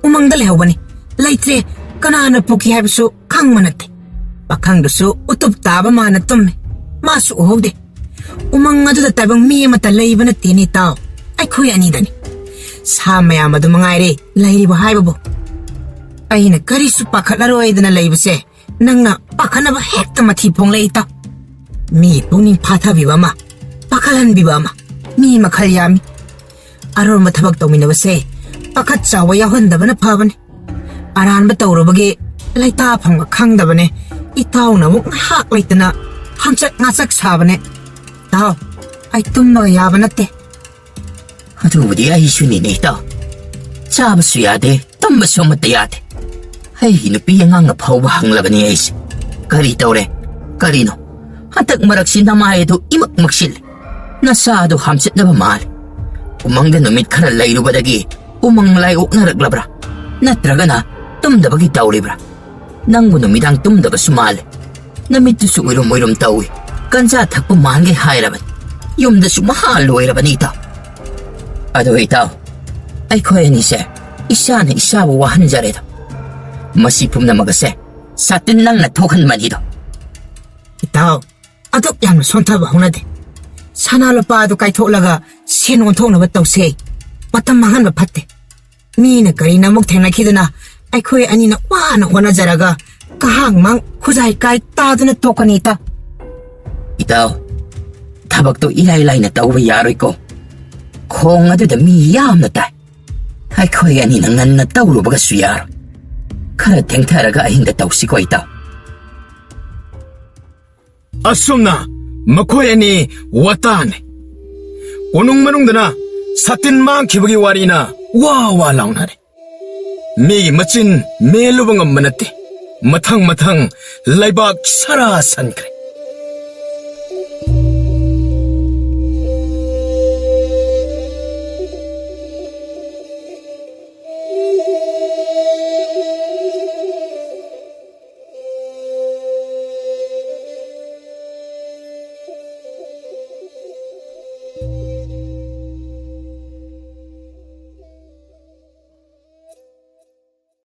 ꯎꯃꯪꯗ ꯂꯩꯍꯧꯕꯅꯤ꯫ ꯂꯩꯇ꯭ꯔꯦ, ꯀꯅꯥꯅ ꯄꯨꯈꯤ ꯍꯥꯏꯕꯁꯨ ꯈꯪꯕ ꯅꯠꯇꯦ꯫ ꯄꯥꯈꯪꯗꯨꯁꯨ ꯎꯇꯨꯞ ꯇꯥꯕ ꯃꯥꯅ ꯇꯨꯝꯃꯤ꯫ ꯃꯥꯁꯨ ꯎꯍꯧꯗꯦ꯫ ꯎꯃꯪ ꯑꯗꯨꯗ ꯇꯥꯏꯕꯪ ꯃꯤ ꯑꯃꯠꯇ ꯂꯩꯕ ꯅꯠꯇꯦꯅꯦ, ꯇꯥꯎ꯫ ꯑꯩꯈꯣꯏ ꯑꯅꯤꯗꯅꯤ꯫ ꯁꯥ ꯃꯌꯥꯝ ꯑꯗꯨ ꯃꯉꯥꯏꯔꯦ ꯂꯩꯔꯤꯕ ꯍꯥꯏꯕꯕꯨ꯫ ꯑꯩꯅ ꯀꯔꯤꯁꯨ ꯄꯥꯈꯠꯂꯔꯣꯏꯗꯅ ꯂꯩꯕꯁꯦ, ꯅꯪꯅ ꯄꯥꯈꯠꯅꯕ ꯍꯦꯛꯇ ꯃꯊꯤ ꯐꯣꯡꯂꯛꯏ, ꯇꯥꯎ꯫ ꯃꯤ ꯄꯨꯛꯅꯤꯡ ꯐꯥꯊꯕꯤꯕ ꯑꯃ, ꯄꯥꯈꯠꯍꯟꯕꯤꯕ ꯑꯃ, ꯃꯤ ꯃꯈꯜ ꯌꯥꯝꯃꯤ꯫ ꯑꯔꯣꯟꯕ ꯊꯕꯛ ꯇꯧꯃꯤꯟꯅꯕꯁꯦ ꯄꯥꯈꯠ ꯆꯥꯎꯕ ꯌꯥꯎꯍꯟꯗꯕꯅ ꯐꯕꯅꯤ꯫ ꯑꯔꯥꯟꯕ ꯇꯧꯔꯨꯕꯒꯤ ꯂꯩꯇꯥꯐꯝꯒ ꯈꯪꯗꯕꯅꯦ꯫ ꯏꯇꯥꯎꯅ ꯑꯃꯨꯛ ꯉꯥꯏꯍꯥꯛ ꯂꯩꯇꯅ ꯍꯥꯡꯆꯛ ꯉꯥꯆꯛ ꯁꯥꯕꯅꯦ꯫ ꯇꯥꯎ, ꯑꯩ ꯇꯨꯝꯕꯒ ꯌꯥꯕ ꯅꯠꯇꯦ꯫ ꯑꯗꯨꯕꯨꯗꯤ ꯑꯩꯁꯨꯅꯤꯅꯦ, ꯏꯇꯥꯎ꯫ ꯆꯥꯕꯁꯨ ꯌꯥꯗꯦ, ꯇꯨꯝꯕꯁꯨ ꯑꯃꯠꯇ ꯌꯥꯗꯦ꯫ ꯑꯩꯒꯤ ꯅꯨꯄꯤ ꯑꯉꯥꯡꯅ ꯐꯥꯎꯕ ꯍꯪꯂꯕꯅꯤ ꯑꯩꯁꯦ꯫ ꯀꯔꯤ ꯇꯧꯔꯦ? ꯀꯔꯤꯅꯣ? ꯍꯟꯗꯛ ꯃꯔꯛꯁꯤ ꯅꯃꯥꯏ ꯑꯗꯨ ꯏꯃꯛ ꯃꯛꯁꯤꯜꯂꯦ꯫ ꯅꯁꯥ ꯑꯗꯨ ꯍꯥꯝꯆꯠꯅꯕ ꯃꯥꯜꯂꯦ꯫ ꯎꯃꯪꯗ ꯅꯨꯃꯤꯠ ꯈꯔ ꯂꯩꯔꯨꯕꯗꯒꯤ ꯎꯃꯪ ꯂꯥꯏ ꯑꯣꯛꯅꯔꯛꯂꯕ꯭ꯔꯥ? ꯅꯠꯇ꯭ꯔꯒꯅ ꯇꯨꯝꯗꯕꯒꯤ ꯇꯧꯔꯤꯕ꯭ꯔꯥ? ꯅꯪꯕꯨ ꯅꯨꯃꯤꯗꯥꯡ ꯇꯨꯝꯗꯕꯁꯨ ꯃꯥꯜꯂꯦ꯫ ꯅꯃꯤꯠꯇꯨꯁꯨ ꯎꯏꯔꯨꯝ ꯎꯏꯔꯨꯝ ꯇꯧꯏ꯫ ꯒꯟꯖꯥ ꯊꯛꯄ ꯃꯥꯟꯒꯦ ꯍꯥꯏꯔꯕꯅꯤ꯫ ꯌꯨꯝꯗꯁꯨ ꯃꯍꯥ ꯂꯣꯏꯔꯕꯅꯤ, ꯏꯇꯥꯎ꯫ ꯑꯗꯨ, ꯏꯇꯥꯎ, ꯑꯩꯈꯣꯏ ꯑꯅꯤꯁꯦ ꯏꯁꯥꯅ ꯏꯁꯥꯕꯨ ꯋꯥꯍꯟꯖꯔꯦꯗ꯫ ꯃꯁꯤ ꯄꯨꯝꯅꯃꯛ ꯑꯁꯦ ꯁꯥꯇꯤꯟ ꯅꯪꯅ ꯊꯣꯛꯍꯟꯕꯅꯤꯗꯣ꯫ ꯏꯇꯥꯎ, ꯑꯗꯨꯛ ꯌꯥꯝꯅ ꯁꯣꯟꯊꯕ ꯍꯧꯅꯗꯦ꯫ ꯁꯅꯥ ꯂꯨꯄꯥ ꯑꯗꯨ ꯀꯥꯏꯊꯣꯛꯂꯒ ꯁꯦꯟ ꯑꯣꯟꯊꯣꯛꯅꯕ ꯇꯧꯁꯦ꯫ ꯃꯇꯝ ꯃꯥꯡꯍꯟꯕ ꯐꯠꯇꯦ꯫ ꯃꯤꯅ ꯀꯔꯤꯅ ꯑꯃꯨꯛ ꯊꯦꯡꯅꯈꯤꯗꯅ ꯑꯩꯈꯣꯏ ꯑꯅꯤꯅ ꯋꯥꯅ ꯍꯣꯠꯅꯖꯔꯒ ꯀꯍꯥꯡ ꯃꯥꯡ ꯈꯨꯖꯥꯏ ꯀꯥꯏ ꯇꯥꯗꯨꯅ ꯇꯣꯛꯀꯅꯤ, ꯏꯇꯥꯎ꯫ ꯏꯇꯥꯎ, ꯊꯕꯛꯇꯣ ꯏꯔꯥꯏ ꯂꯥꯏꯅ ꯇꯧꯕ ꯌꯥꯔꯣꯏꯀꯣ꯫ ꯈꯣꯡ ꯑꯗꯨꯗ ꯃꯤ ꯌꯥꯝꯅ ꯇꯥꯏ꯫ ꯑꯩꯈꯣꯏ ꯑꯅꯤꯅ ꯉꯟꯅ ꯇꯧꯔꯨꯕꯒꯁꯨ ꯌꯥꯔꯣꯏ꯫ ꯈꯔ ꯊꯦꯡꯊꯔꯒ ꯑꯍꯤꯡꯗ ꯇꯧꯁꯤꯀꯣ, ꯏꯇꯥꯎ꯫ ꯑꯁꯨꯝꯅ ꯃꯈꯣꯏ ꯑꯅꯤ ꯋꯥꯇꯥꯅꯩ꯫ ꯀꯣꯅꯨꯡ ꯃꯅꯨꯡꯗꯅ ꯁꯥꯇꯤꯟ ꯃꯥꯡꯈꯤꯕꯒꯤ ꯋꯥꯔꯤꯅ ꯋꯥ ꯋꯥ ꯂꯥꯎꯅꯔꯦ꯫ ꯃꯤꯒꯤ ꯃꯆꯤꯟ ꯃꯦꯜꯂꯨꯕ ꯉꯝꯕ ꯅꯠꯇꯦ꯫ ꯃꯊꯪ ꯃꯊꯪ ꯂꯩꯕꯥꯛ ꯁꯔꯥ ꯁꯟꯈ꯭ꯔꯦ꯫